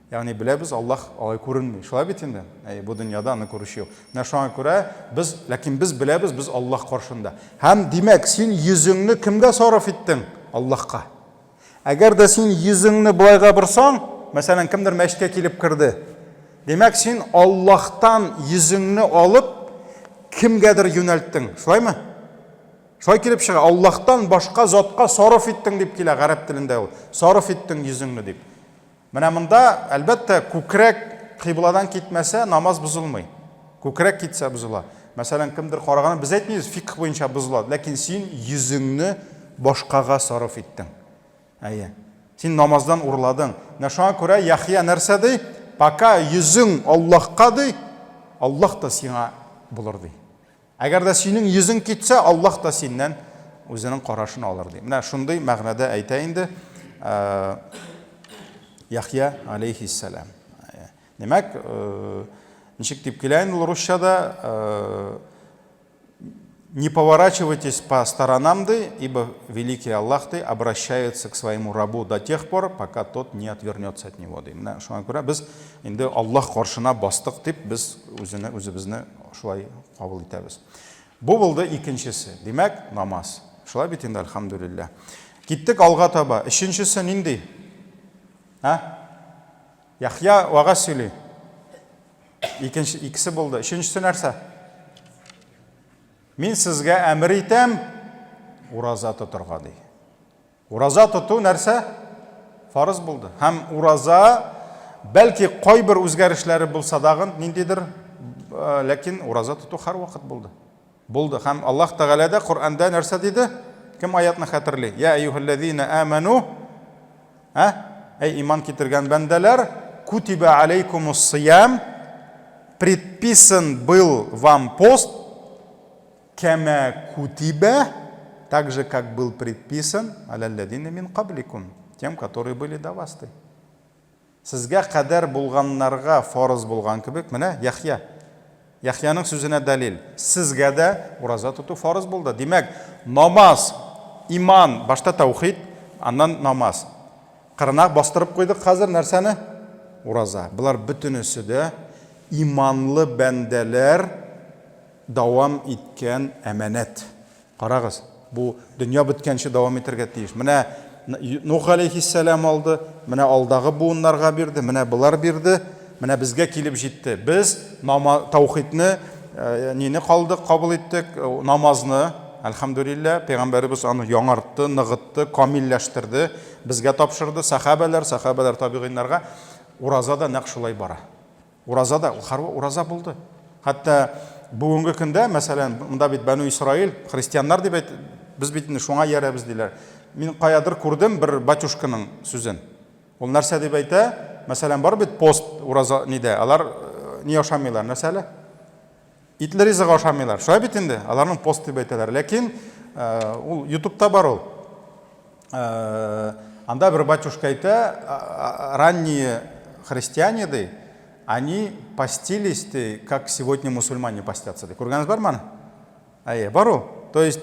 Ягъни беләбез, Аллаһ алай күренми. Шулай бит инде? Әйе, бу дөньяда аны күрүче юк. Менә шуңа күрә без, ләкин без беләбез, без Аллаһ каршында. Һәм, димәк, син йөзеңне кемгә сарыф иттең? Аллаһка. Әгәр дә син йөзеңне болайга борсаң, мәсәлән, кемдер мәчеткә килеп керде. Димәк, син Аллаһтан йөзеңне алып, кемгәдер юнәлттең. Шулаймы? Шулай килеп чыга. Аллаһтан башка затка сарыф иттең дип килә гарәп телендә ул. Сарыф иттең йөзеңне дип. Менә монда, әлбәттә, күкрәк кыйбладан китмәсә, намаз бозылмый. Күкрәк китсә бозыла. Мәсәлән, кемдер караганы, без әйтмибез, фикх буенча бозыла, ләкин син йөзеңне башкага сарыф иттең. Әйе. Син намаздан урладың. Менә шуңа күрә Яхья нәрсә ди? Пока йөзең Аллаһка ди, Аллаһ та сиңа булыр ди. Әгәр дә синең йөзең китсә, Аллаһ та синнән үзенең карашын алыр ди. Менә шундый мәгънәдә әйтә инде Яхья алейхиссәлам. Димәк, ничек дип килә инде ул русчада, не поворачивайтесь по сторонам, ди, ибо великий Аллах, ди, обращается к своему рабу до тех пор, пока тот не отвернется от него, ди. Менә шуңа күрә без инде Аллаһ каршына бастык дип без үзене үзебезне шулай кабул итәбез. Бу булды икенчесе. Димәк, намаз. Шулай бит инде, альхамдулилла. Киттек алга таба. Өченчесе нинди? А? Яхья вагаз сөйли. Икенче, икесе булды. Өченчесе нәрсә? Мин сезгә әмер итәм ураза тотырга ди. Ураза тоту нәрсә? Фарыз булды. Һәм ураза бәлки кайбер үзгәрешләре булса дагын ниндидер, э, ләкин ураза тоту һәрвакыт булды. Булды. Һәм Аллаһ Тәгалә дә Коръәндә нәрсә диде? Кем аятны хәтерли? Я әйюһәлләзина аману. Ә? Әй иман китергән бәндәләр, кутиба алейкумус сиям, предписан был вам пост, Кәмә кутибә, так же, как был предписан, аләлләзина мин кабликум, тем, которые были до вас, ди. Сезгә кадәр булганнарга фарыз булган кебек, менә Яхья. Яхьяның сүзенә дәлил. Сезгә дә ураза тоту фарыз булды. Димәк, намаз, иман, башта таухид, аннан намаз. Кырына бастырып куйдык хәзер нәрсәне? Ураза. Болар бөтенесе дә иманлы бәндәләр дәвам иткән әманәт. Карагыз, бу дөнья беткәнче дәвам итәргә тиеш. Менә Нух галәйһиссәлам алды, менә алдагы буыннарга бирде, менә болар бирде, менә безгә килеп җитте. Без таухидны, э, нине калдык, кабул иттек, э, намазны, әлхәмдүлилләһ, пәйгамбәребез аны яңартты, ныгытты, камилләштерде, безгә тапшырды, сәхабәләр, сәхабәләр табигыйннарга. Ураза да нәкъ шулай бара. Ураза да, ул һәрвакыт ураза булды. Хәтта бүгенге көндә, мәсәлән, монда бит Бәнү Исраил, христианнар дип әйт, без бит инде шуңа иярәбез диләр. Мин каядыр күрдем бер батюшканың сүзен. Ул нәрсә дип әйтә? Мәсәлән, бар бит пост, ураза нидә, алар э, ни ашамыйлар, нәрсә әле? Итле ризык ашамыйлар. Шулай бит инде, аларның пост дип әйтәләр. Ләкин э, ул ютубта бар ул. Э, анда бер батюшка әйтә, ранние христиане, ди, они постились, ди, как сегодня мусульмане постятся. Ди. Күргәнегез бармы аны? Әйе, бар ул. То есть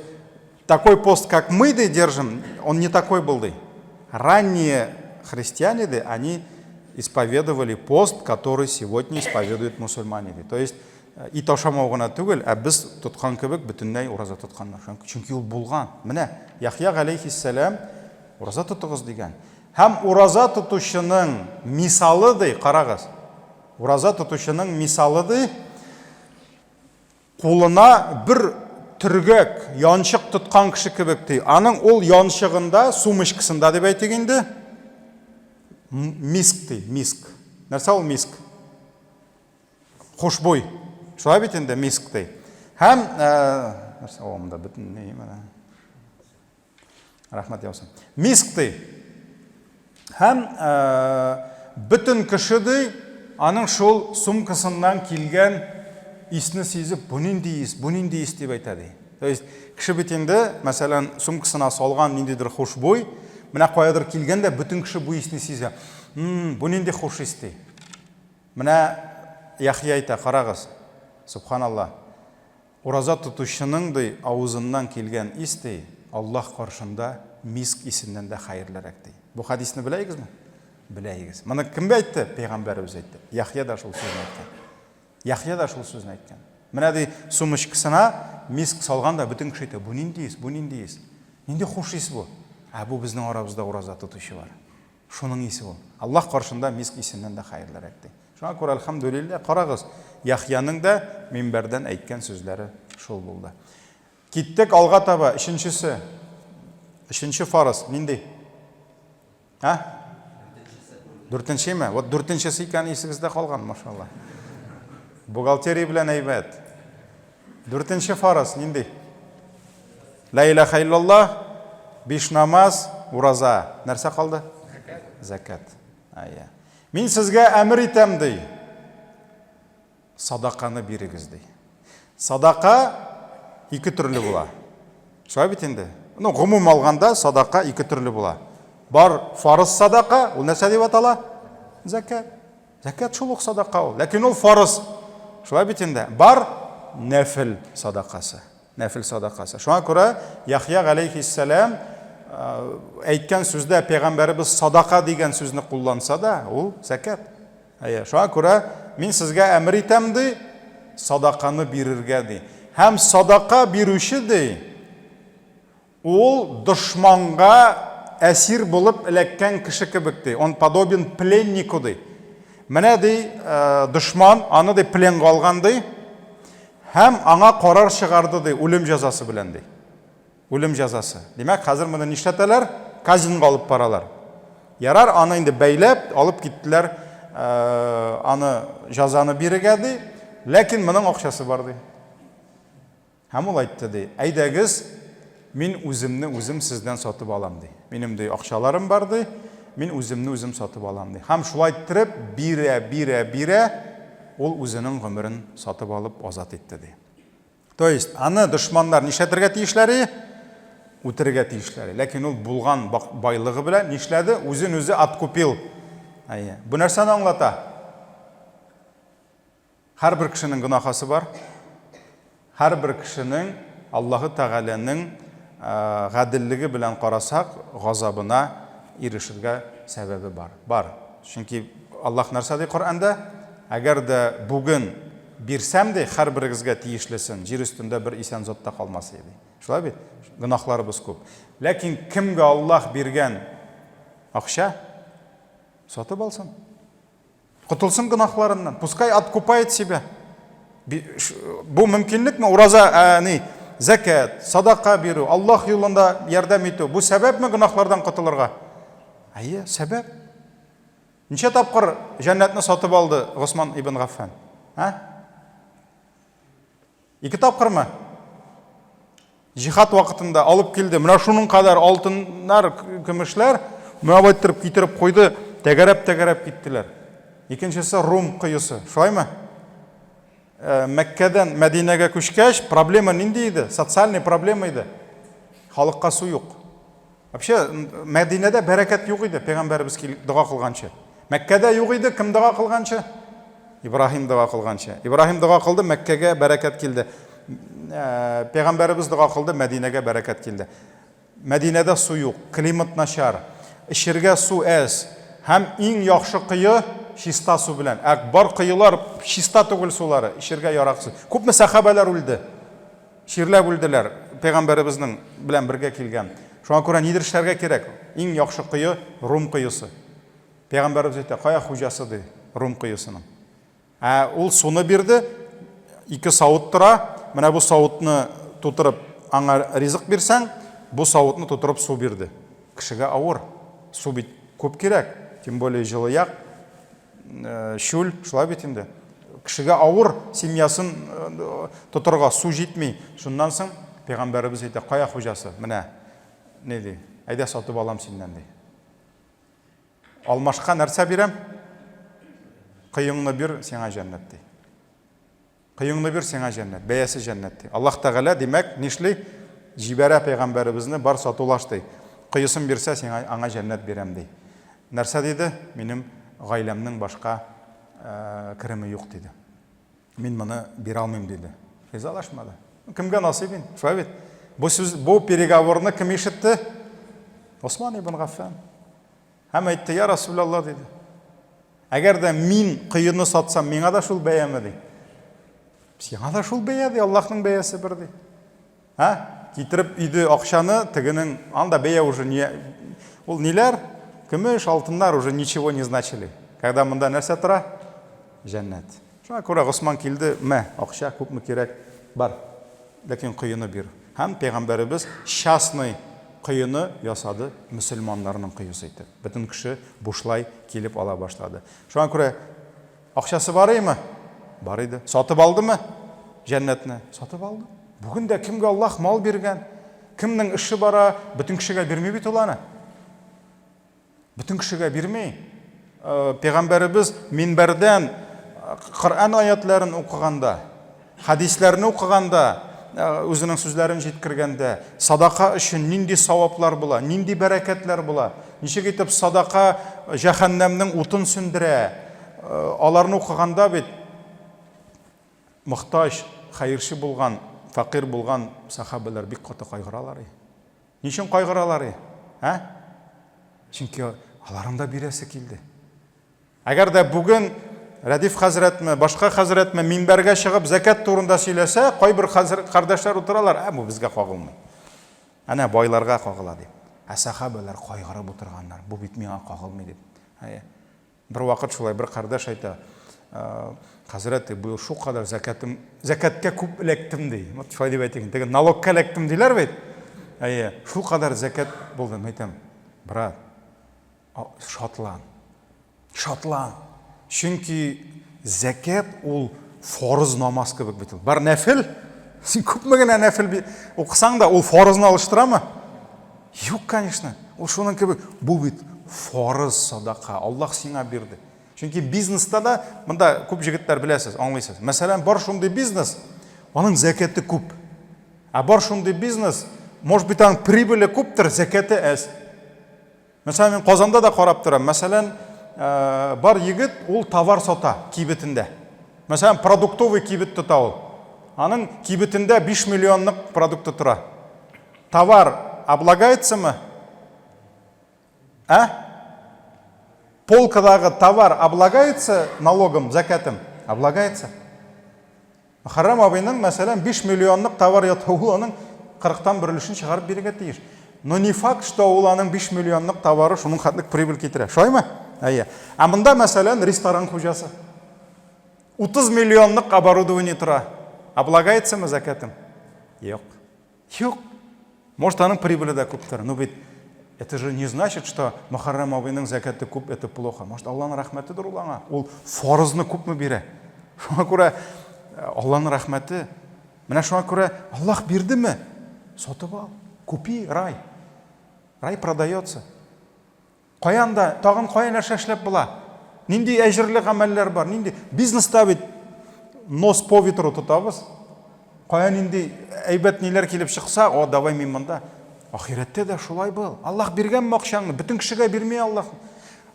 такой пост, как мы, ди, держим, он не такой был, ди. Ранние христиане, ди, они исповедовали пост, который сегодня исповедуют мусульмане. Ди. То есть Ит ашамау гына түгел, ә без тоткан кебек бөтенләй ураза тотканнар. Чөнки ул булган. Менә Яхья галәйһиссәлам ураза тотыгыз дигән. Һәм ураза тотучының мисалы ди, карагыз. Ураза тотучының мисалы ди, кулына бер төргәк, янчык тоткан кеше кебек ди. Аның ул янчыгында, сумочкасында дип әйтик инде, миск ди, миск. Нәрсә ул миск? Хушбуй. Шулай бит инде, миск ди. Һәм э, нәрсә ул монда бөтен ни менә. Рәхмәт яусын. Миск ди. Һәм э, бөтен кеше ди, аның шул сумкасыннан килгән исне сизеп, бу нинди ис, бу нинди ис дип әйтә ди. То есть кеше бит инде, мәсәлән, сумкасына салган ниндидер хушбуй, менә каядыр килгән дә бөтен кеше бу исне сизә. М, бу нинди хуш ис ди. Менә Яхъя әйтә, карагыз, субханалла, ураза тотучының, ди, авызыннан килгән ис, ди, Аллаһ каршында миск исеннән дә хәерлерәк, ди. Бу хәдисне беләегезме? Беләегез. Моны кем әйтте? Пәйгамбәребез әйтте. Яхъя да шул сүзне әйткән. Яхъя да шул сүзне әйткән. Менә ди, сумочкасына миск салган да бөтен кеше әйтә, бу нинди ис, бу нинди ис? Нинди хуш ис бу? Ә бу безнең арабызда ураза тотучы бар. Шуның исе ул. Аллаһ каршында миск исеннән дә хәерлерәк ди. Шуңа күрә, әлхәмдүлилләһ, карагыз, Яхъяның да минбәрдән әйткән сүзләре шул булды. Киттек алга таба, өченчесе. Өченче фарыз нинди? А? Дүртенчеме? Вот дүртенчесе икән исегездә калган, машалла. Бухгалтерия белән әйбәт. Дүртенче фарыз нинди? Ла илаха иллаллах, биш намаз, ураза. Нәрсә калды? Зәкят. Әйе. Мин сезгә әмер итәм, ди. Садаканы бирегез, ди. Садака ике төрле була. Шулай бит инде. Ну, гомум алганда садака ике төрле була. Бар фарыз садака, ул нәрсә дип атала? Зәкят. Зәкят шул ук садака ул. Ләкин ул фарыз. Шулай бит инде. Бар нәфел садакасы. Нәфел садакасы. Шуңа күрә Яхья галәйһиссәлам әйткән сүздә пәйгамбәребез садака дигән сүзне кулланса да, ул зәкят. Әйе, шуңа күрә мин сезгә әмер итәм ди, садаканы бирергә ди. Һәм садака бирүче ди, Ул дошманга әсир булып эләккән кеше кебек, ди. Он подобен пленнику, ди. Менә, ди, дошман аны, ди, пленга алган, ди. Һәм аңа карар чыгарды, ди, үлем җәзасы белән, ди. Үлем җәзасы. Димәк, хәзер моны нишләтәләр? Казньга алып баралар. Ярар, аны инде бәйләп, алып киттеләр, аны җәзаны бирергә, ди. Ләкин моның акчасы бар, ди. Һәм ул әйтте, ди, Әйдәгез, мин үземне үзем сездән сатып алам, ди. Минем, ди, акчаларым бар, ди, мин үземне үзем сатып алам, ди. Һәм шулай иттереп, бирә, бирә, бирә, ул үзенең гомерен сатып алып азат итте, ди. То есть, аны дошманнар нишләтергә тиешләр? Үтерергә тиешләр. Ләкин ул булган байлыгы белән нишләде? Үзен үзе откупил. Әйе. Бу нәрсәне аңлата? Һәрбер кешенең гөнаһасы бар. Һәрбер кешенең Аллаһы Тәгаләнең гаделлеге белән карасак, газабына ирешергә сәбәбе бар. Бар. Чөнки Аллаһ нәрсә ди Коръәндә? Әгәр дә бүген бирсәм ди, һәрберегезгә тиешлесен, җир өстендә бер исән зат та калмас иде. Шулай бит? Гөнаһларыбыз күп. Ләкин кемгә Аллаһ биргән акча, сатып алсын. Котылсын гөнаһларыннан. Пускай откупает себя. Бу мөмкинлекме? Ураза, ә, ни, зәкәт, садака бирү, Аллаһ юлында ярдәм итү. Бу сәбәпме гөнаһлардан котылырга? Әйе, сәбәп. Ничә тапкыр җәннәтне сатып алды Госман ибн Гаффан? Ә? Ике тапкырмы? Җихад вакытында алып килде. Менә шуның кадәр алтыннар, көмешләр, менә болай иттереп китереп куйды, тәгәрәп-тәгәрәп киттеләр. Икенчесе Рум коесы. Шулаймы? Э, Мәккәдән Мәдинәгә күчкәч, проблема нинди иде? Социальный проблема иде. Халыкка су юк. Вообще, Мәдинәдә бәрәкәт юк иде, пәйгамбәребез килеп дога кылганчы. Мәккәдә юк иде, кем дога кылганчы? Ибраһим дога кылганчы. Ибраһим дога кылды, Мәккәгә бәрәкәт килде. Э, пәйгамбәребез дога кылды, Мәдинәгә бәрәкәт килде. Мәдинәдә су юк, климат начар, эчергә су әз. Һәм иң яхшы кое чиста су белән. Ә бар коелар чиста түгел сулары, эчергә яраксыз. Күпме сәхабәләр үлде. Чирләп үлделәр, пәйгамбәребезнең белән бергә килгән. Шуңа күрә нидер эшләргә кирәк. Иң яхшы кое, Рум коесы. Пәйгамбәребез әйтә, кая хуҗасы, ди, Рум коесының. Ә ул суны бирде, ике савыт тора, менә бу савытны тутырып аңа ризык бирсәң, бу савытны тутырып су бирде. Кешегә авыр, су бит күп кирәк, тем более җылы як. Э, чүл, шулай бит инде. Кешегә авыр семьясын э, тотырга су җитми. Шуннан соң пәйгамбәребез әйтә, кая хуҗасы? Менә ни ди? Әйдә сатып алам синнән ди. Алмашка нәрсә бирәм? Кыюңны бир, сиңа җәннәт ди. Кыюңны бир, сиңа җәннәт. Бәясе җәннәт, ди. Аллаһ Тәгалә, димәк, нишли? Җибәрә пәйгамбәребезне, бар сатулаш, ди. Кыюсын бирсә, сиңа аңа җәннәт бирәм, ди. Нәрсә диде? Минем гаиләмнең башка кереме юк, диде. Мин моны бирә алмыйм, диде. Ризалашмады. Кемгә насыйп инде? Шулай бит. Бу сүз, бу переговорны кем ишетте? Осман ибн Гаффан. Һәм әйтте, я Расулалла, диде. Әгәр дә мин коены сатсам, миңа да шул бәяме, ди. Сиңа да шул бәя, ди, Аллаһның бәясе бер, ди. Ә? Китереп өйде акчаны, тегенең, анда бәя уже не, ул ниләр? Көмеш, алтыннар уже ничего не значили. Когда монда нәрсә тора? Җәннәт. Шуңа күрә Госман килде, мә, акча күпме кирәк, бар. Ләкин коены бир. Һәм пәйгамбәребез частный коены ясады мөселманнарның коесы итеп. Бөтен кеше бушлай килеп ала башлады. Шуңа күрә акчасы бар име? Бар иде. Сатып алдымы? Җәннәтне сатып алды. Бүген дә кемгә Аллаһ мал биргән, кемнең эше бара, бөтен кешегә бирми бит ул аны. Бөтен кешегә бирми. Э, пәйгамбәребез минбәрдән э, Коръән аятларын укыганда, хәдисләрне укыганда, э, үзенең сүзләрен җиткергәндә, садака өчен нинди саваплар була, нинди бәрәкәтләр була, ничек итеп садака җәһәннәмнең утын сүндерә, аларны укыганда бит мохтаҗ, хәерче булган, фәкыйрь булган сахабәләр бик каты кайгыралар. Ни өчен кайгыралар, ә? Чөнки аларның да бирәсе килде. Әгәр дә бүген Рәдиф хәзрәтме, башка хәзрәтме минбәргә чыгып зәкят турында сөйләсә, кайбер хәзер кардәшләр утыралар, ә бу безгә кагылмый. Әнә байларга кагыла дип. Ә сахабәләр кайгырып утырганнар, бу бит миңа кагылмый дип. Әйе. Бервакыт шулай бер кардәш әйтә, хәзрәт, ди, быел шулкадәр зәкятым, зәкяткә күп эләктем, ди. Вот шулай дип әйтик, теге налогка эләктем диләр бит. Әйе, шулкадәр зәкят булды, мин әйтәм, брат, шатлан. Шатлан. Чөнки зәкят ул фарыз намаз кебек бит ул. Бар нәфел, син күпме генә нәфел укысаң да, ул фарызны алыштырамы? Юк, конечно. Ул шуның кебек, бу бит фарыз садака, Аллаһ сиңа бирде. Чөнки бизнеста да, монда күп җегетләр беләсез, аңлыйсыз. Мәсәлән, бар шундый бизнес, аның зәкяте күп. Ә бар шундый бизнес, может быть, аның прибыле күптер, зәкяте әз. Мәсәлән, мин Казанда да карап торам. Мәсәлән, э, бар егет, ул товар сата кибетендә. Мәсәлән, продуктовый кибет тота ул. Аның кибетендә 5 миллионлык продукты тора. Товар облагается-мы? Ә? Полкадагы товар облагается налогом, закятом? Облагается. Мөхәррәм абыйның, мәсәлән, 5 миллионлык товар ята, ул аның 40-тан бер өлешен чыгарып бирергә тиеш. Но не факт, что ул аның 5 миллионлык товары шуның хәтлек прибыль китерә. Шулаймы? Әйе. Ә монда, мәсәлән, ресторан хуҗасы. 30 миллионлык оборудование тора. Облагается-мы закятом? Юк. Юк. Может, аның прибыле дә күптер. Но бит это же не значит, что Мөхәррәм абыйның зәкяте күп, это плохо. Может, Алланың рәхмәтедер ул аңа. Ул фарызны күпме бирә. Шуңа күрә э, Алланың рәхмәте. Менә шуңа күрә Аллаһ бирдеме? Сатып ал. Купи рай. Рай продается. Каян да, тагын кая нәрсә эшләп була? Нинди әҗерле гамәлләр бар? Нинди бизнеста бит нос по ветру тотабыз. Кая нинди әйбәт ниләр килеп чыкса, о, давай мин монда. Ахирәттә дә шулай был. Аллаһ биргәнме акчаңны? Бөтен кешегә бирми Аллаһ.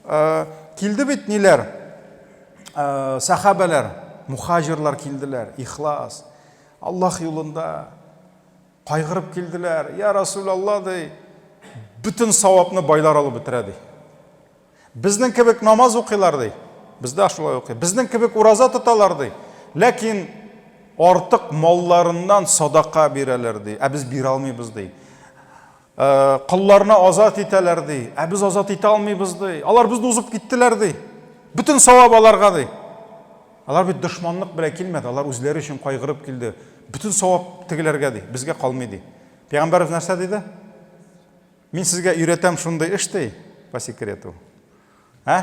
Э, килде бит ниләр? Э, сахабәләр, мухаҗирлар килделәр, ихлас. Аллаһ юлында Кайгырып килделәр. Я Расулалла, ди, бөтен савапны байлар алып бетерә, ди. Безнең кебек намаз укыйлар, ди. Без дә шулай укый. Безнең кебек ураза тоталар, ди. Ләкин артык малларыннан садака бирәләр, ди. Ә без бирә алмыйбыз, ди. Э, колларны азат итәләр, ди. Ә без азат итә алмыйбыз, ди. Алар безне узып киттеләр, ди. Бөтен савап аларга, ди. Алар бит дошманлык белән килмәде, алар үзләре өчен кайгырып килде. Бөтен савап тегеләргә ди, безгә калмый ди. Пәйгамбәребез нәрсә диде? Мин сезгә өйрәтәм шундый эш ди, по секрету. Ә?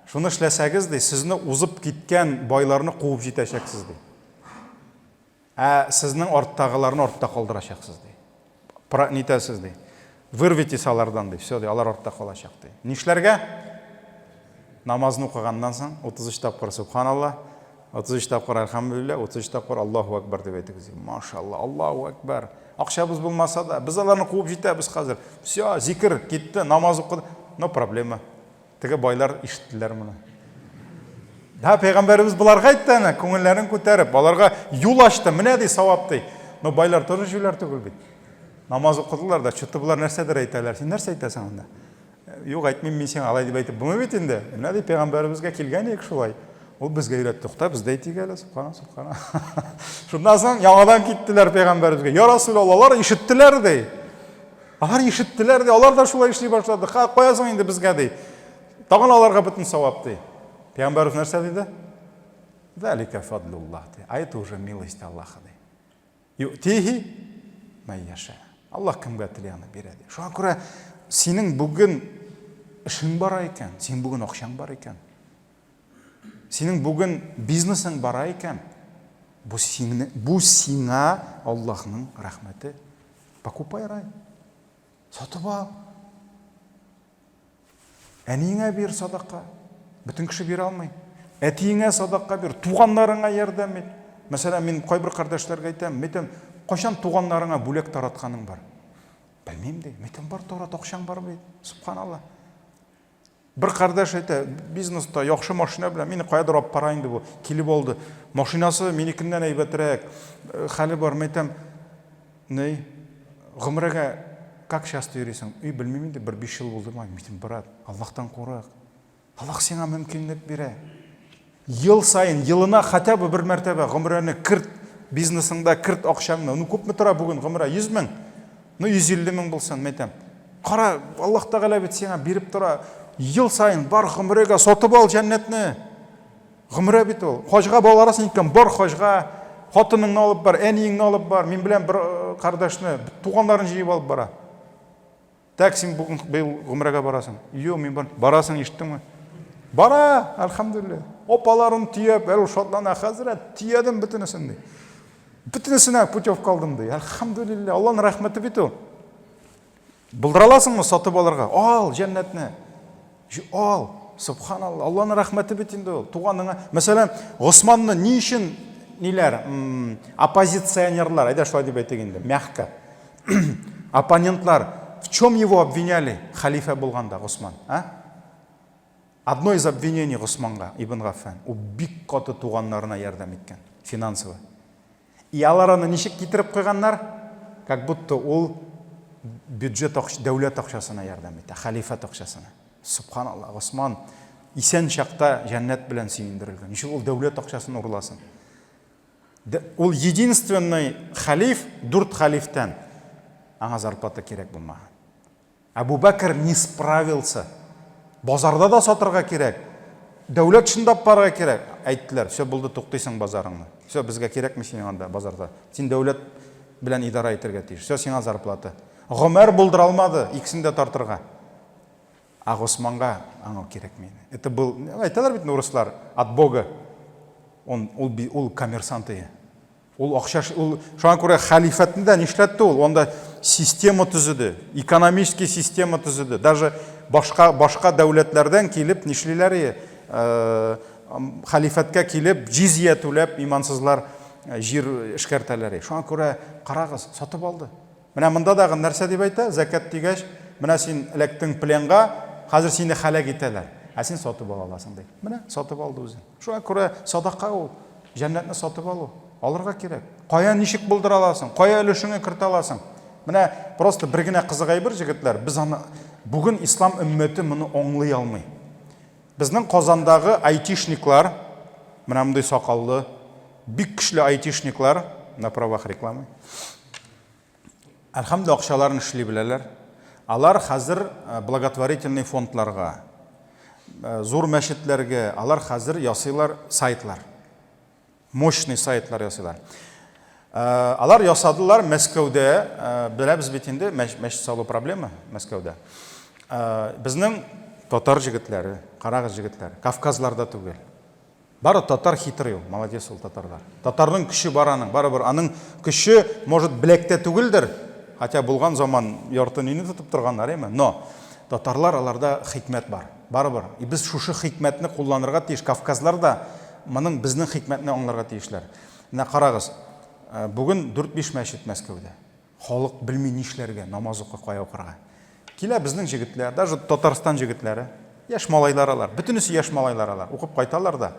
Шуны эшләсәгез ди, сезне узып киткән байларны куып җитәчәксез ди. Ә сезнең арттагыларны артта калдырачаксыз, ди. Про, нитәсез, ди. Вырвитесь алардан, ди. Все, ди, алар артта калачак, ди. Нишләргә? Намазны укыганнан соң 33 тапкыр субханалла, 33 тапкыр әлхәмдүлилләһ, 33 тапкыр Аллаһу акбар дип әйтегез. Машалла, Аллаһу акбар. Акчабыз булмаса да, без аларны куып җитәбез хәзер. Все, зикер китте, намаз укыды. Но проблема. Теге байлар ишеттеләр моны. Да, пәйгамбәребез боларга әйтте әнә, күңелләрен күтәреп, аларга юл ачты, менә ди савап ди. Но байлар тоже җүләр түгел бит. Намаз укыдылар да, что-то болар нәрсәдер әйтәләр. Син нәрсә әйтәсең анда? Юк, әйтмим мин сиңа, алай дип әйтеп булмый бит инде. Менә ди пәйгамбәребезгә килгән идек шулай. Ул безгә өйрәтте. Тукта, без дә әйтик әле, субхана, субхана. Шуннан соң яңадан киттеләр пәйгамбәребезгә. Я Расулалла, алар ишеттеләр ди. Алар ишеттеләр ди, алар да шулай эшли башлады. Ха, каясың инде безгә ди. Тагын аларга бөтен савап ди. Пәйгамбәребез нәрсә диде? Залика фадлуллах ди. А это уже милость Аллаха ди. Юътихи май яша. Аллаһ кемгә тели аны бирә ди. Шуңа күрә синең бүген эшең бара икән, синең бүген акчаң бар икән. Синең бүген бизнесың бара икән, бу сине, бу сиңа Аллаһның рәхмәте. Покупай рай. Сатып ал. Әниеңә бир садака. Бөтен кеше бирә алмый. Әтиеңә садака бир, туганнарыңа ярдәм ит. Мәсәлән, мин кайбер кардәшләргә әйтәм, әйтәм, кайчан туганнарыңа бүләк таратканың бар? Белмим ди. Әйтәм, бар тарат, акчаң бар бит. Субханалла. Бер кардәш әйтә, бизнеста яхшы машина белән мине каядыр алып бара инде бу. Килеп алды. Машинасы минекеннән әйбәтрәк, э, хәле бар. Мин әйтәм, ни, гомрәгә как часто йөрисең? Үй, белмим инде, бер 5 ел булды ма? Мин әйтәм, брат, Аллаһтан курык. Аллаһ сиңа мөмкинлек бирә. Ел саен, елына хотя бы бер мәртәбә гомрәне керт, бизнесыңда керт акчаңны. Ну, күпме тора бүген гомрә? 100 мең? Ну, 150 мең булсын, мен әйтәм. Кара, Аллаһ Тәгалә бит сиңа биреп тора. Ел саен бар гомрәгә сатып ал җәннәтне. Гомрә бит ул. Хаҗга барасың икән, бар хаҗга. Хатыныңны алып бар, әниеңне алып бар. Мин белән бер э, кардәшне, туганнарын җыеп алып бара. Так, син бүген быел гомрәгә барасың. Юк, мин бар. Барасың, ишеттеңме? Бара, әлхәмдүлилләһ. Апаларын төяп, әле шатлана, хәзрәт, төядем бөтенесен ди. Бөтенесенә путевка алдым ди. Әлхәмдүлилләһ, Аллаһның рәхмәте бит ул. Булдыра аласыңмы сатып алырга? Ал җәннәтне. Ал. Субханалла. Аллаһның рәхмәте бит инде ул. Туганыңа, мәсәлән, Госманны ни өчен ниләр, оппозиционерлар, әйдә шулай дип әйтик инде, мягко. Оппонентлар, в чем его обвиняли, хәлифә булганда Госман, а? Одно из обвинений Госманга, Ибн Гаффан, ул бик каты туганнарына ярдәм иткән, финансово. И алар аны ничек китереп куйганнар? Как будто ул бюджет акч, дәүләт акчасына ярдәм итә, хәлифәт акчасына. Субханалла, Госман исән чакта җәннәт белән сөендерелгән. Ничек ул дәүләт акчасын урласын? Ул единственный хәлиф, дүрт хәлифтән. Аңа зарплата кирәк булмаган. Әбу Бәкер не справился. Базарда да сатырга кирәк. Дәүләт эшен дә барырга кирәк. Әйттеләр, все булды, туктыйсың базарыңны. Все, безгә кирәкми синең анда базарда. Син дәүләт белән идара итәргә тиеш. Все, сиңа зарплата. Гомәр булдыра алмады икесен дә тартырга. Ә Госманга аңа кирәкми. Это был, әйтәләр бит урыслар, от Бога. Он, ул, ул коммерсант ие. Ул акча, ул шуңа күрә хәлифәтне дә нишләтте ул? Анда система төзеде, экономический система төзеде. Даже башка башка дәүләтләрдән килеп нишлиләр ие? Э, хәлифәткә килеп җизия түләп имансызлар э, җир эшкәртәләр. Шуңа күрә карагыз, сатып алды. Менә монда дагы нәрсә дип әйтә, зәкят дигәч, менә син эләктең пленга, хәзер сине хәләк итәләр, ә син сатып ала аласың ди. Менә сатып алды үзен. Шуңа күрә садака ул, җәннәтне сатып алу, алырга кирәк. Кая ничек булдыра аласың, кая өлешеңне кертә аласың. Менә просто бер генә кызык әйбер, җегетләр, без аны бүген ислам өммәте моны аңлый алмый. Безнең Казандагы айтишниклар, менә мондый сакаллы, бик көчле айтишниклар, на правах рекламы. Әлхәмдүлилләһ, акчаларын эшли беләләр. Алар хәзер э, благотворительный фондларга, э, зур мәчетләргә, алар хәзер ясыйлар сайтлар. Мощный сайтлар ясыйлар. Э, алар ясадылар Мәскәүдә, беләбез бит инде, мәчет салу проблема Мәскәүдә. Безнең татар җегетләре, карагыз җегетләр, Кавказларда түгел. Бары татар хитрый ул, молодец ул татарлар. Татарның көче бар аның, барыбер аның көче, может, беләктә түгелдер, хотя булган заман ярты нине тотып торганнар, әйме? Но татарлар аларда хикмәт бар, барыбер. И без шушы хикмәтне кулланырга тиеш, кавказлар да моның безнең хикмәтне аңларга тиешләр. Менә карагыз, э, бүген 4-5 мәчет Мәскәүдә. Халык белми нишләргә, намаз укы, кая укырга. Килә безнең җегетләр, даже Татарстан җегетләре. Яшь малайлар алар, бөтенесе яшь малайлар алар. Укып кайталар да,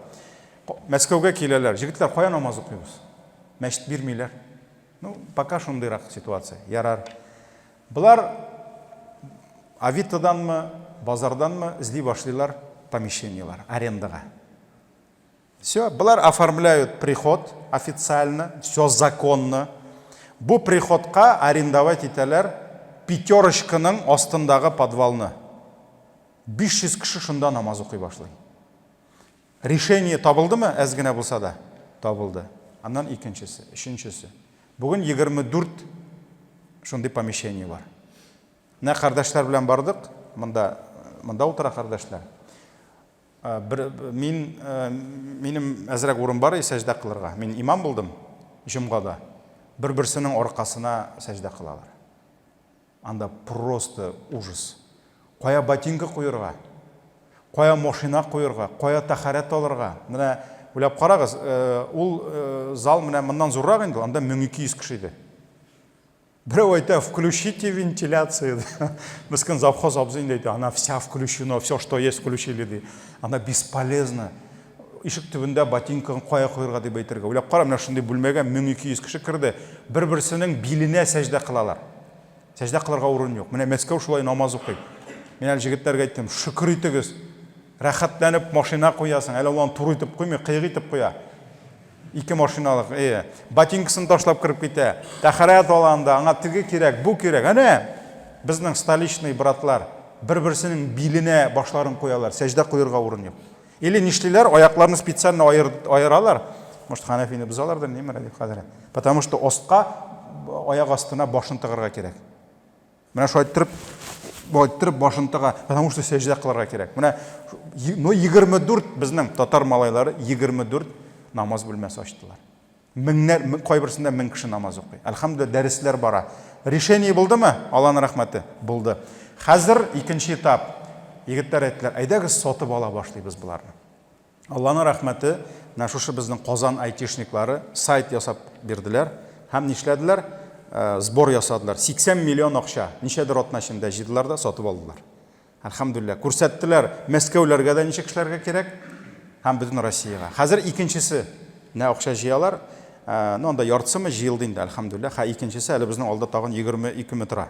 Мәскәүгә киләләр. Җегетләр, кая намаз укыйбыз? Мәчет бирмиләр. Ну, пока шундыйрак ситуация. Ярар. Болар Авитоданмы, базарданмы эзли башлыйлар помещениелар арендага. Все, болар оформляют приход официально, все законно. Бу приходка арендовать итәләр Пятерочканың астындагы подвалны. 500 кеше шунда намаз укый башлый. Решение табылдымы, әз генә булса да? Табылды. Аннан икенчесе, өченчесе. Бүген 24 шундый помещение бар. Менә кардәшләр белән бардык, монда, монда утыра кардәшләр. Бер, мин, минем әзрәк урын бар и сәҗдә кылырга. Мин имам булдым җомгада. Бер-берсенең аркасына сәҗдә кылалар. Анда просто ужас. Кая ботинка куерга? Кая машина куерга? Кая тәхәрәт алырга? Менә уйлап карагыз, ул зал менә моннан зуррак инде, анда 1200 кеше иде. Берәү әйтә, включите вентиляцию. Мескен завхоз абзый инде әйтә, она вся включена, все, что есть, включили, ди. Она бесполезна. Ишек төбендә ботинканы кая куерга дип әйтергә. Уйлап кара, менә шундый бүлмәгә 1200 кеше керде. Бер-берсенең биленә сәҗдә кылалар. Сәҗдә кылырга урын юк. Менә Мәскәү шулай намаз укый. Мин әле җегетләргә әйттем, шөкер итегез. Рәхәтләнеп машина куясың, әле ул аны туры итеп куймый, кыек итеп куя. Ике машиналык, э, ботинкасын ташлап кереп китә. Тәхәрәт ала анда, аңа теге кирәк, бу кирәк. Әнә, безнең столичный братлар бер-берсенең биленә башларын куялар, сәҗдә куерга урын юк. Или нишлиләр, аякларны специально аер, аералар. Может, Ханафины бозалардыр, ни Рәдиф хәзрәт. Потому что остка, аяк астына башын тыгырга кирәк. Менә шулай иттереп, болай иттереп башын тыга, потому что сәҗдә кылырга кирәк. Менә, ну, 24 безнең татар малайлары 24 намаз бүлмәсе ачтылар. Меңнәр, кайберсендә мең кеше намаз укый. Әлхәмдүлилләһ, дәресләр бара. Решение булдымы? Алланың рәхмәте, булды. Хәзер икенче этап. Егетләр әйттеләр, әйдәгез сатып ала башлыйбыз боларны. Алланың рәхмәте, менә шушы безнең Казан айтишниклары сайт ясап бирделәр һәм нишләделәр? Сбор ясадылар. 80 миллион акча ничәдер атна эчендә җыйдылар да сатып алдылар. Әлхәмдүлилләһ, күрсәттеләр Мәскәүләргә дә ничек эшләргә кирәк һәм бөтен Россиягә. Хәзер икенчесе нә акча җыялар. Ну, анда яртысымы җыелды инде, әлхәмдүлилләһ. Һә икенчесе әле безнең алда тагын 22 ме тора.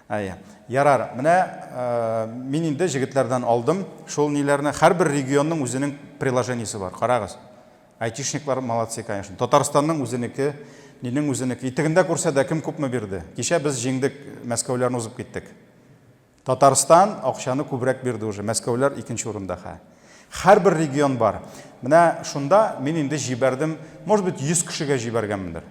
Әйе. Ярар, менә мин инде җегетләрдән алдым шул ниләрне. Һәрбер регионның үзенең приложениесе бар. Карагыз. Айтишниклар молодцы, конечно. Татарстанның үзенеке, нинең үзенеке. Итегендә күрсә дә кем күпме бирде. Кичә без җиңдек, Мәскәүләрне узып киттек. Татарстан акчаны күбрәк бирде уже, Мәскәүләр икенче урында хә. Һәрбер регион бар. Менә шунда мин инде җибәрдем, может быть, 100 кешегә җибәргәнмендер.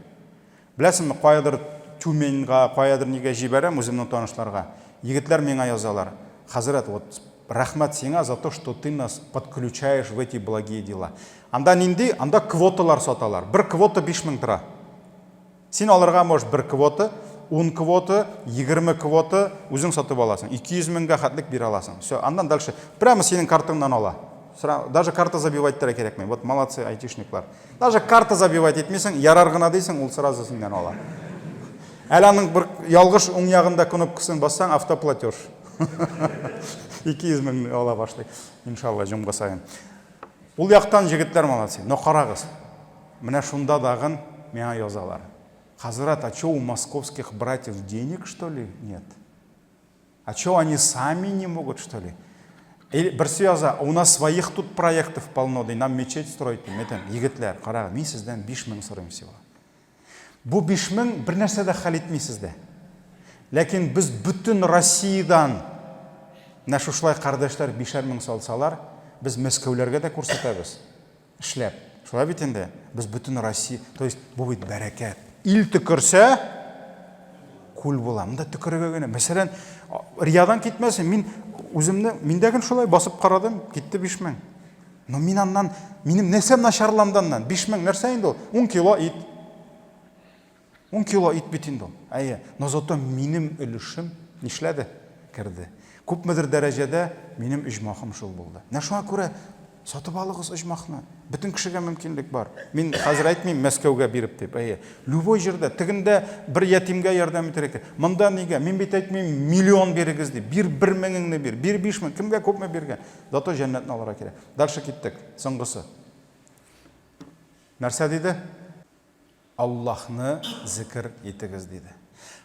Беләсеңме, каядыр Тюменьга, каядыр нигә җибәрәм үземнең танышларга. Егетләр миңа язалар, Хәзрәт, вот рәхмәт сиңа за то, что ты нас подключаешь в эти благие дела. Анда нинди? Анда квоталар саталар. Бер квота 5000 тора. Син алырга можешь бер квота, ун квота, 20 квота үзең сатып аласың. 200 меңгә хәтлек бирә аласың. Все, аннан дальше прямо синең картаңнан ала. Даже карта забивать итәргә кирәкми. Вот молодцы айтишниклар. Даже карта забивать итмисең, ярар гына дисең, ул сразу синнән ала. Әле аның бер ялгыш уң ягында кнопкасын бассаң, автоплатеж. 200 мең ала башлый. Иншалла, җомга саен. Ул яктан җегетләр молодцы. Но карагыз, менә шунда дагын миңа язалар. Хәзрәт, а чё у московских братьев денег, что ли, нет? А чё они сами не могут, что ли? Или берсе яза, у нас своих тут проектов полно, ди, нам мечеть строить, мин әйтәм, егетләр, карагыз, мин сездән 5000 сорыйм всего. Бу 5000 бер нәрсә дә хәл итми сездә. Ләкин без бөтен Россиядән менә шушылай кардәшләр бишәр мең салсалар, без Мәскәүләргә дә күрсәтәбез. Эшләп. Шулай бит инде. Без бөтен Россия, то есть бу бит бәрәкәт. Ил төкерсә, күл була. Монда төкерергә генә. Мәсәлән, Риядан китмәсен. Мин үземне, мин дә гел шулай басып карадым, китте 5000. Но мин аннан, минем нәрсәм начарланды аннан? 5000 нәрсә инде ул? 10 кило ит. 10 кило ит бит инде ул. Әйе, но зато минем өлешем нишләде? Керде. Күпмедер дәрәҗәдә минем иҗмахым шул булды. Менә шуңа күрә. Сатып алыгыз оҗмахны. Бөтен кешегә мөмкинлек бар. Мин хәзер әйтмим Мәскәүгә биреп дип. Әйе. Любой җирдә, тегендә бер ятимгә ярдәм итәргә кирәк. Монда нигә? Мин бит әйтмим миллион бирегез дип. Бир бер меңеңне бир, бир 5000. Кемгә күпме биргән? Зато җәннәтне алырга кирәк. Дальше киттек. Соңгысы. Нәрсә диде? Аллаһны зикер итегез, диде.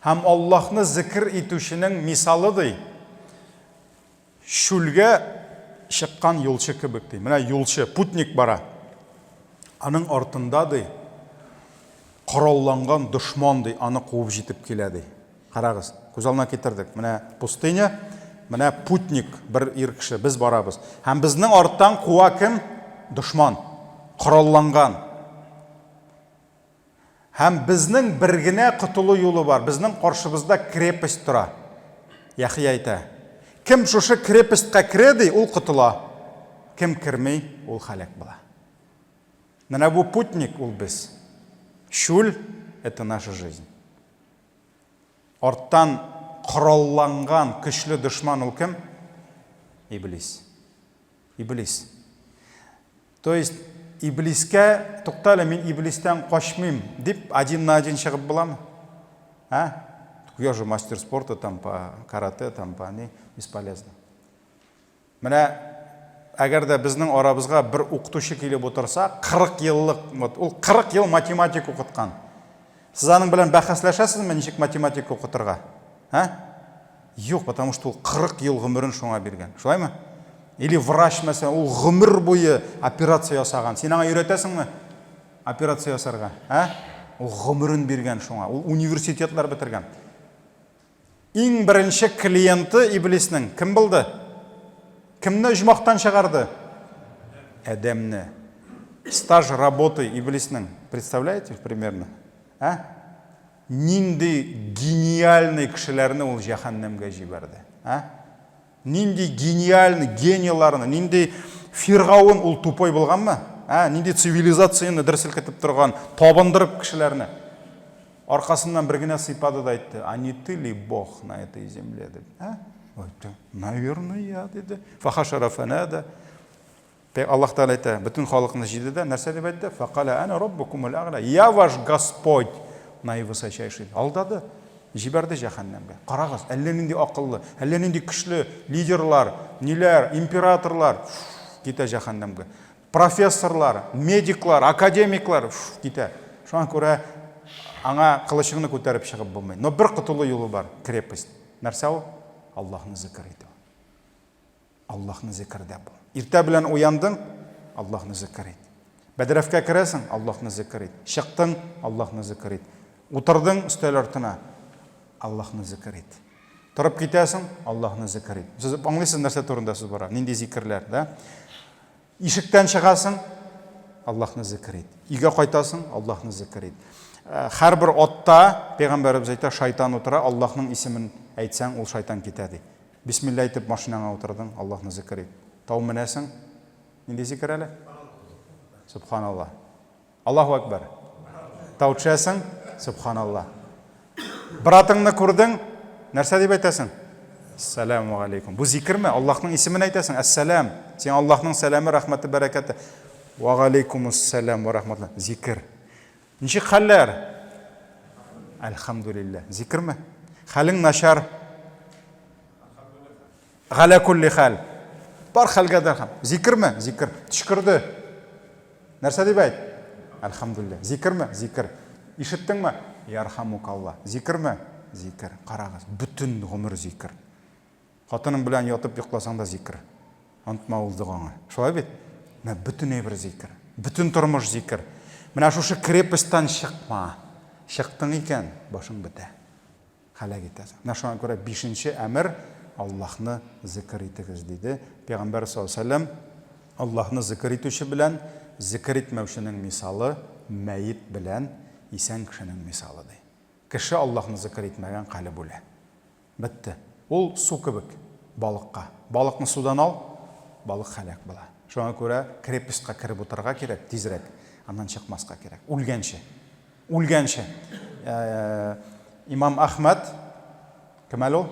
Һәм Аллаһны зикер итүченең мисалы, ди, чүлгә чыккан юлчы кебек, ди. Менә юлчы, путник бара. Аның артында, ди, коралланган дошман, ди, аны куып җитеп килә, ди. Карагыз, күз алдына китердек. Менә пустыня, менә путник, бер ир кеше, без барабыз. Һәм безнең арттан куа кем? Дошман. Коралланган. Һәм безнең бер генә котылу юлы бар. Безнең каршыбызда крепость тора. Яхъя әйтә. Кем шушы крепостька керә ди, ул котыла. Кем керми, ул һәлак була. Менә бу путник ул без. Чүл это наша жизнь. Арттан коралланган көчле дошман ул кем? Иблис. Иблис. То есть иблискә, тукта әле, мин иблистән качмыйм, дип один на один чыгып буламы? А? Я же мастер спорта там по карате, там по не, бесполезно. Менә әгәр дә безнең арабызга бер укытучы килеп утырса, 40 еллык, вот ул 40 ел математик укыткан. Сез аның белән бәхәсләшәсезме, ничек математика укытырга? А? Юк, потому что ул 40 ел гомерен шуңа биргән. Шулаймы? Или врач, мәсәлән, ул гомер буе операция ясаган. Син аңа өйрәтәсеңме? Операция ясарга, ә? Ул гомерен биргән шуңа. Ул университетлар бетергән. Иң беренче клиенты иблиснең кем булды? Кемне оҗмахтан чыгарды? Адәмне. Стаж работы иблиснең, представляете, примерно? Ә? Нинди гениальный кешеләрне ул җәһәннәмгә җибәрде, ә? Нинди гениальный генийларны, нинди Фиргаун ул тупой булганмы? Ә, нинди цивилизацияне дер селкетеп торган, табындырып кешеләрне. Аркасыннан бер генә сыйпады да әйтте, а не ты ли бог на этой земле, дип. Ә? Әйтте, наверное, я, диде. Фахашара фанада. Аллаһ Тәгалә әйтә, бөтен халыкны җыйды да, нәрсә дип әйтте? Фәкалә әнә раббукумул әгъла. Я ваш Господь наивысочайший. Алдады. Җибәрде җәһәннәмгә. Карагыз, әллә нинди акыллы, әллә нинди көчле лидерлар, ниләр, императорлар китә җәһәннәмгә. Профессорлар, медиклар, академиклар китә. Шуңа күрә аңа кылычыңны күтәреп чыгып булмый. Но бер котылу юлы бар, крепость. Нәрсә ул? Аллаһны зикр итү. Аллаһны зикердә бул. Иртә белән уяндың, Аллаһны зикер ит. Бәдрәфкә керәсең, Аллаһны зикер ит. Чыктың, Аллаһны зикер ит. Утырдың өстәл артына, Аллаһны зикер ит. Торып китәсең, Аллаһны зикер ит. Сез аңлыйсыз нәрсә турында сүз бара? Нинди зикерләр, да? Ишектән чыгасың, Аллаһны зикер ит. Өйгә кайтасың, Аллаһны зикер ит. Э, һәрбер атта пәйгамбәребез әйтә, шайтан утыра, Аллаһның исемен әйтсәң, ул шайтан китә ди. Бисмилла әйтеп машинаңа утырдың, Аллаһны зикер ит. Тау менәсең, нинди зикер әле? Субханалла. Аллаһу акбар. Тау төшәсең, субханалла. Братыңны күрдең, нәрсә дип әйтәсең? Ассаламу алейкум. Бу зикерме? Аллаһның исемен әйтәсең, әссалам. Син Аллаһның сәламе, рәхмәте, бәрәкәте. Ва алейкумуссалам ва рахматулла. Зикер. Ничек хәлләр? Әлхәмдүлилләһ. Зикерме? Хәлең начар. Галә кулли хәл. Бар хәлгә дә хәм. Зикерме? Зикер. Төчкерде. Нәрсә дип әйт? Әлхәмдүлилләһ. Зикерме? Зикер. Ишеттеңме? Ярхамукалла. Зикерме? Зикер. Карагыз, бөтен гомер зикер. Хатының белән ятып йокласаң да зикер. Онытма ул догаңы. Шулай бит? Менә бөтен әйбер зикер. Бөтен тормыш зикер. Менә шушы крепостьтан чыкма. Чыктың икән, башың бетә. Һәлак итәсең. Менә шуңа күрә бишенче әмер Аллаһны зикер итегез, диде. Пәйгамбәр саллаллаһу алейһи ва сәлләм Аллаһны зикер итүче белән зикер итмәүченең мисалы мәет белән исән кешенең мисалы, ди. Кеше Аллаһны зикер итмәгән калеб үлә. Бетте. Ул су кебек балыкка. Балыкны судан ал, балык һәлак була. Шуңа күрә крепостька кереп утырырга кирәк тизрәк, аннан чыкмаска кирәк. Үлгәнче. Үлгәнче. Имам Әхмәд, кем әле ул?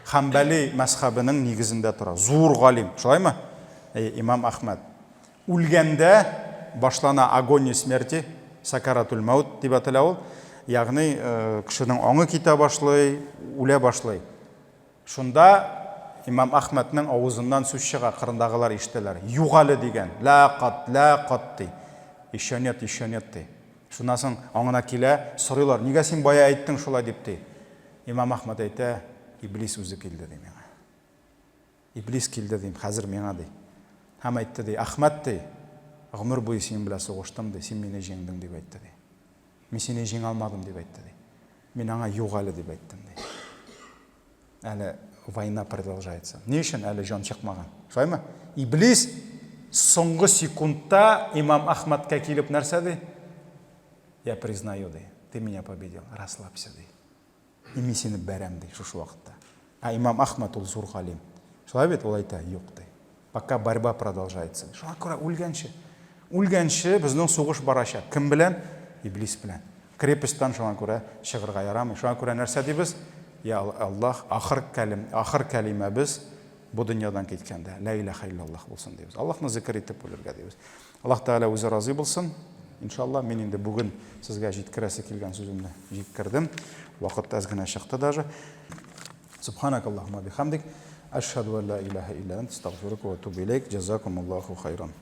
Хәмбәли мәзхәбенең нигезендә тора. Зур галим, шулаймы? Әйе, имам Әхмәд. Үлгәндә башлана агония смерти, сакаратул мәүт дип атала ул. Ягъни кешенең аңы китә башлый, үлә башлый. Шунда имам Әхмәднең авызыннан сүз чыга, кырындагылар ишетәләр. Юк әле дигән. Ла кат, ла кат ди. Еще нет, еще нет ди. Шуннан соң аңына килә, сорыйлар, нигә син бая әйттең шулай дип ди. Имам Әхмәд әйтә, Иблис үзе килде ди миңа. Иблис килде, дим, хәзер миңа, ди. Һәм әйтте, ди, Әхмәт, ди, гомер буе синең белән сугыштым, ди, син мине җиңдең, дип әйтте, ди. Мин сине җиңә алмадым, дип әйтте, ди. Мин аңа юк әле, дип әйттем, ди. Әле война продолжается. Ни өчен әле җан чыкмаган? Шулаймы? Иблис соңгы секундта имам Әхмәткә килеп нәрсә ди? Я признаю, ди, ты меня победил, расслабься, ди. И мин сине бәрәм, ди, шушы вакытта. Ә имам Әхмәд ул зур галим. Шулай бит, ул әйтә, юк, ди. Пока борьба продолжается. Шуңа күрә үлгәнче, үлгәнче безнең сугыш барачак. Кем белән? Иблис белән. Крепостьтан шуңа күрә чыгырга ярамый. Шуңа күрә нәрсә дибез? Я Аллаһ, ахыр кәлим, ахыр кәлимәбез бу дөньядан киткәндә лә илаһа иллаллаһ булсын дибез. Аллаһны зикер итеп үлергә дибез. Аллаһ Тәгалә үзе разый булсын. Иншалла, мин инде бүген сезгә җиткерәсе килгән сүземне җиткердем. Вакыт әз генә чыкты даже. Субханакаллахума бихамдик. Ашһаду ан ла илаһа илля ант, астагфирука ва атубу илейк. Джазакумуллаху хайран.